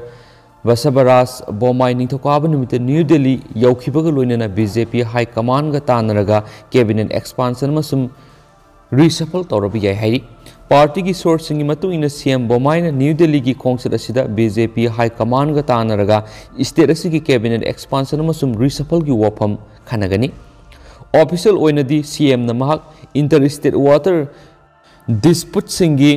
ꯕꯁꯕꯔꯥꯖ ꯕꯣꯝꯃꯥꯏ ꯅꯤꯡꯊꯧꯀꯥꯕ ꯅꯨꯃꯤꯠꯇ ꯅ꯭ꯌꯨ ꯗꯦꯜꯂꯤ ꯌꯧꯈꯤꯕꯒ ꯂꯣꯏꯅꯅ B J P high commandꯒ ꯇꯥꯟꯅꯔꯒ cabinet expansion ꯑꯃꯁꯨꯡ reshuffle ꯇꯧꯔꯕ ꯌꯥꯏ ꯍꯥꯏꯔꯤ꯫ Partyꯒꯤ sourceꯁꯤꯡꯒꯤ ꯃꯇꯨꯡ ꯏꯟꯅ C M ꯕꯣꯝꯃꯥꯏꯅ ꯅ꯭ꯌꯨ ꯗꯦꯜꯂꯤꯒꯤ ꯈꯣꯡꯆꯠ ꯑꯁꯤꯗ B J P high commandꯒ ꯇꯥꯟꯅꯔꯒ state ꯑꯁꯤꯒꯤ cabinet expansion ꯑꯃꯁꯨꯡ reshuffleꯒꯤ ꯋꯥꯐꯝ ꯈꯟꯅꯒꯅꯤ꯫ Official ꯑꯣꯏꯅꯗꯤ C Mꯅ ꯃꯍꯥꯛ inter state water disputeꯁꯤꯡꯒꯤ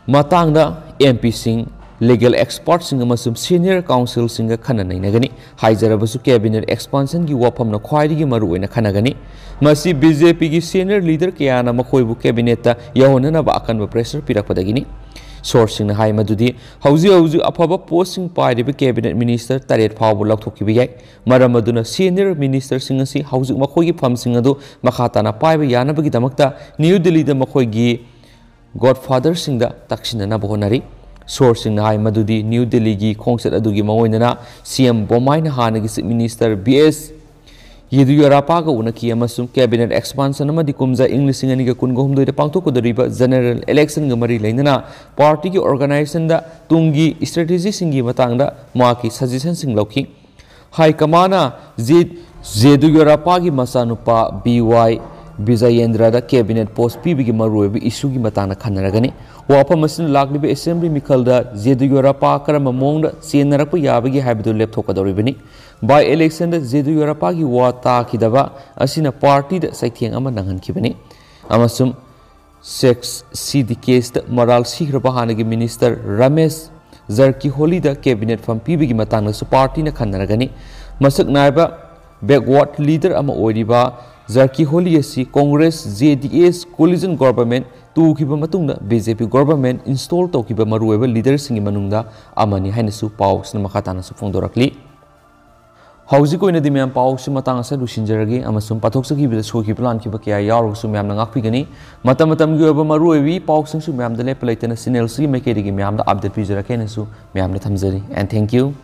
ꯃꯇꯥꯡꯗ M Pꯁꯤꯡ, legal expertꯁꯤꯡ ꯑꯃꯁꯨꯡ senior counselꯁꯤꯡꯒ ꯈꯟꯅ ꯅꯩꯅꯒꯅꯤ꯫ ꯍꯥꯏꯖꯔꯕꯁꯨ cabinet expansionꯒꯤ ꯋꯥꯐꯝꯅ ꯈ꯭ꯋꯥꯏꯗꯒꯤ ꯃꯔꯨꯑꯣꯏꯅ ꯈꯟꯅꯒꯅꯤ꯫ ꯃꯁꯤ B J Pꯒꯤ senior leader ꯀꯌꯥꯅ ꯃꯈꯣꯏꯕꯨ cabinetꯇ ꯌꯧꯍꯟꯅꯅꯕ ꯑꯀꯟꯕ pressure ꯄꯤꯔꯛꯄꯗꯒꯤꯅꯤ꯫ Sourceꯁꯤꯡꯅ ꯍꯥꯏ ꯃꯗꯨꯗꯤ ꯍꯧꯖꯤꯛ ꯍꯧꯖꯤꯛ ꯑꯐꯕ postꯁꯤꯡ ꯄꯥꯏꯔꯤꯕ cabinet minister ꯇꯔꯦꯠ ꯐꯥꯎꯕ ꯂꯧꯊꯣꯛꯈꯤꯕ ꯌꯥꯏ꯫ ꯃꯔꯝ ꯑꯗꯨꯅ senior ministerꯁꯤꯡ ꯑꯁꯤ ꯍꯧꯖꯤꯛ ꯃꯈꯣꯏꯒꯤ ꯐꯝꯁꯤꯡ ꯑꯗꯨ ꯃꯈꯥ ꯇꯥꯅ ꯄꯥꯏꯕ ꯌꯥꯅꯕꯒꯤꯗꯃꯛꯇ ꯅ꯭ꯌꯨ ꯗꯦꯜꯂꯤꯗ ꯃꯈꯣꯏꯒꯤ godfatherꯁꯤꯡꯗ ꯇꯛꯁꯤꯟꯅꯅꯕ ꯍꯣꯠꯅꯔꯤ꯫ Sourceꯁꯤꯡꯅ ꯍꯥꯏ ꯃꯗꯨꯗꯤ ꯅ꯭ꯌꯨ ꯗꯦꯜꯂꯤꯒꯤ ꯈꯣꯡꯆꯠ ꯑꯗꯨꯒꯤ ꯃꯑꯣꯡꯗꯅ C M ꯕꯣꯝꯃꯥꯏꯅ ꯍꯥꯟꯅꯒꯤ Chief Minister B S ꯌꯦꯗꯤꯌꯨꯔꯞꯄꯥꯒ ꯎꯅꯈꯤ ꯑꯃꯁꯨꯡ cabinet expansion ꯑꯃꯗꯤ ꯀꯨꯝꯖꯥ ꯏꯪ ꯂꯤꯁꯤꯡ ꯑꯅꯤꯒ ꯀꯨꯟꯒ ꯍꯨꯝꯗꯣꯏꯗ ꯄꯥꯡꯊꯣꯛꯀꯗꯧꯔꯤꯕ general electionꯒ ꯃꯔꯤ ꯂꯩꯅꯅ partyꯒꯤ organizationꯗ ꯇꯨꯡꯒꯤ strategyꯁꯤꯡꯒꯤ ꯃꯇꯥꯡꯗ ꯃꯍꯥꯛꯀꯤ suggestionꯁꯤꯡ ꯂꯧꯈꯤ꯫ High commandꯅ ꯖꯦ-, ꯌꯦꯗꯤꯌꯨꯔꯞꯄꯥꯒꯤ ꯃꯆꯥꯅꯨꯄꯥ B Y ꯕꯤꯖꯌꯦꯟꯗ꯭ꯔꯗ cabinet post ꯄꯤꯕꯒꯤ ꯃꯔꯨꯑꯣꯏꯕ issueꯒꯤ ꯃꯇꯥꯡꯗ ꯈꯟꯅꯔꯒꯅꯤ꯫ ꯋꯥꯐꯝ ꯑꯁꯤꯅ ꯂꯥꯛꯂꯤꯕ assembly ꯃꯤꯈꯜꯗ ꯌꯦꯗꯤꯌꯨꯔꯞꯄꯥ ꯀꯔꯝꯕ ꯃꯑꯣꯡꯗ ꯆꯦꯟꯅꯔꯛꯄ ꯌꯥꯕꯒꯦ ꯍꯥꯏꯕꯗꯨ ꯂꯦꯞꯊꯣꯛꯀꯗꯧꯔꯤꯕꯅꯤ꯫ By electionꯗ ꯌꯦꯗꯤꯌꯨꯔꯞꯄꯥꯒꯤ ꯋꯥ ꯇꯥꯈꯤꯗꯕ ꯑꯁꯤꯅ partyꯗ ꯆꯩꯊꯦꯡ ꯑꯃ ꯅꯪꯍꯟꯈꯤꯕꯅꯤ ꯑꯃꯁꯨꯡ Sex C D caseꯇ ꯃꯔꯥꯜ ꯁꯤꯈ꯭ꯔꯕ ꯍꯥꯟꯅꯒꯤ minister ꯔꯃꯦꯁ ꯖꯔꯀꯤꯍꯣꯂꯤꯗ cabinet ꯐꯝ ꯄꯤꯕꯒꯤ ꯃꯇꯥꯡꯗꯁꯨ partyꯅ ꯈꯟꯅꯔꯒꯅꯤ꯫ ꯃꯁꯛ ꯅꯥꯏꯕ backward leader ꯑꯃ ꯑꯣꯏꯔꯤꯕ ꯖꯔꯀꯤꯍꯣꯂꯤ ꯑꯁꯤ Congress J D S coalition government ꯇꯨꯈꯤꯕ ꯃꯇꯨꯡꯗ B J P government install ꯇꯧꯈꯤꯕ ꯃꯔꯨꯑꯣꯏꯕ leaderꯁꯤꯡꯒꯤ ꯃꯅꯨꯡꯗ ꯑꯃꯅꯤ ꯍꯥꯏꯅꯁꯨ ꯄꯥꯎꯁꯤꯅ ꯃꯈꯥ ꯇꯥꯅꯁꯨ ꯐꯣꯡꯗꯣꯔꯛꯂꯤ꯫ ꯍꯧꯖꯤꯛ ꯑꯣꯏꯅꯗꯤ ꯃꯌꯥꯝ ꯄꯥꯎꯁꯤ ꯃꯇꯥꯡ ꯑꯁꯤꯗ ꯂꯣꯏꯁꯤꯟꯖꯔꯒꯦ ꯑꯃꯁꯨꯡ ꯄꯥꯊꯣꯛꯆꯈꯤꯕꯗ ꯁꯣꯏꯈꯤꯕ ꯂꯥꯟꯈꯤꯕ ꯀꯌꯥ ꯌꯥꯎꯔꯒꯁꯨ ꯃꯌꯥꯝꯅ ꯉꯥꯛꯄꯤꯒꯅꯤ꯫ ꯃꯇꯝ ꯃꯇꯝꯒꯤ ꯑꯣꯏꯕ ꯃꯔꯨꯑꯣꯏꯕ ꯄꯥꯎꯁꯤꯡꯁꯨ ꯃꯌꯥꯝꯗ ꯂꯦꯞꯄ ꯂꯩꯇꯅ channelꯁꯤꯒꯤ ꯃꯥꯏꯀꯩꯗꯒꯤ ꯃꯌꯥꯝꯗ update ꯄꯤꯖꯔꯛꯀꯦ ꯍꯥꯏꯅꯁꯨ ꯃꯌꯥꯝꯗ ꯊꯝꯖꯔꯤ꯫ And thank you.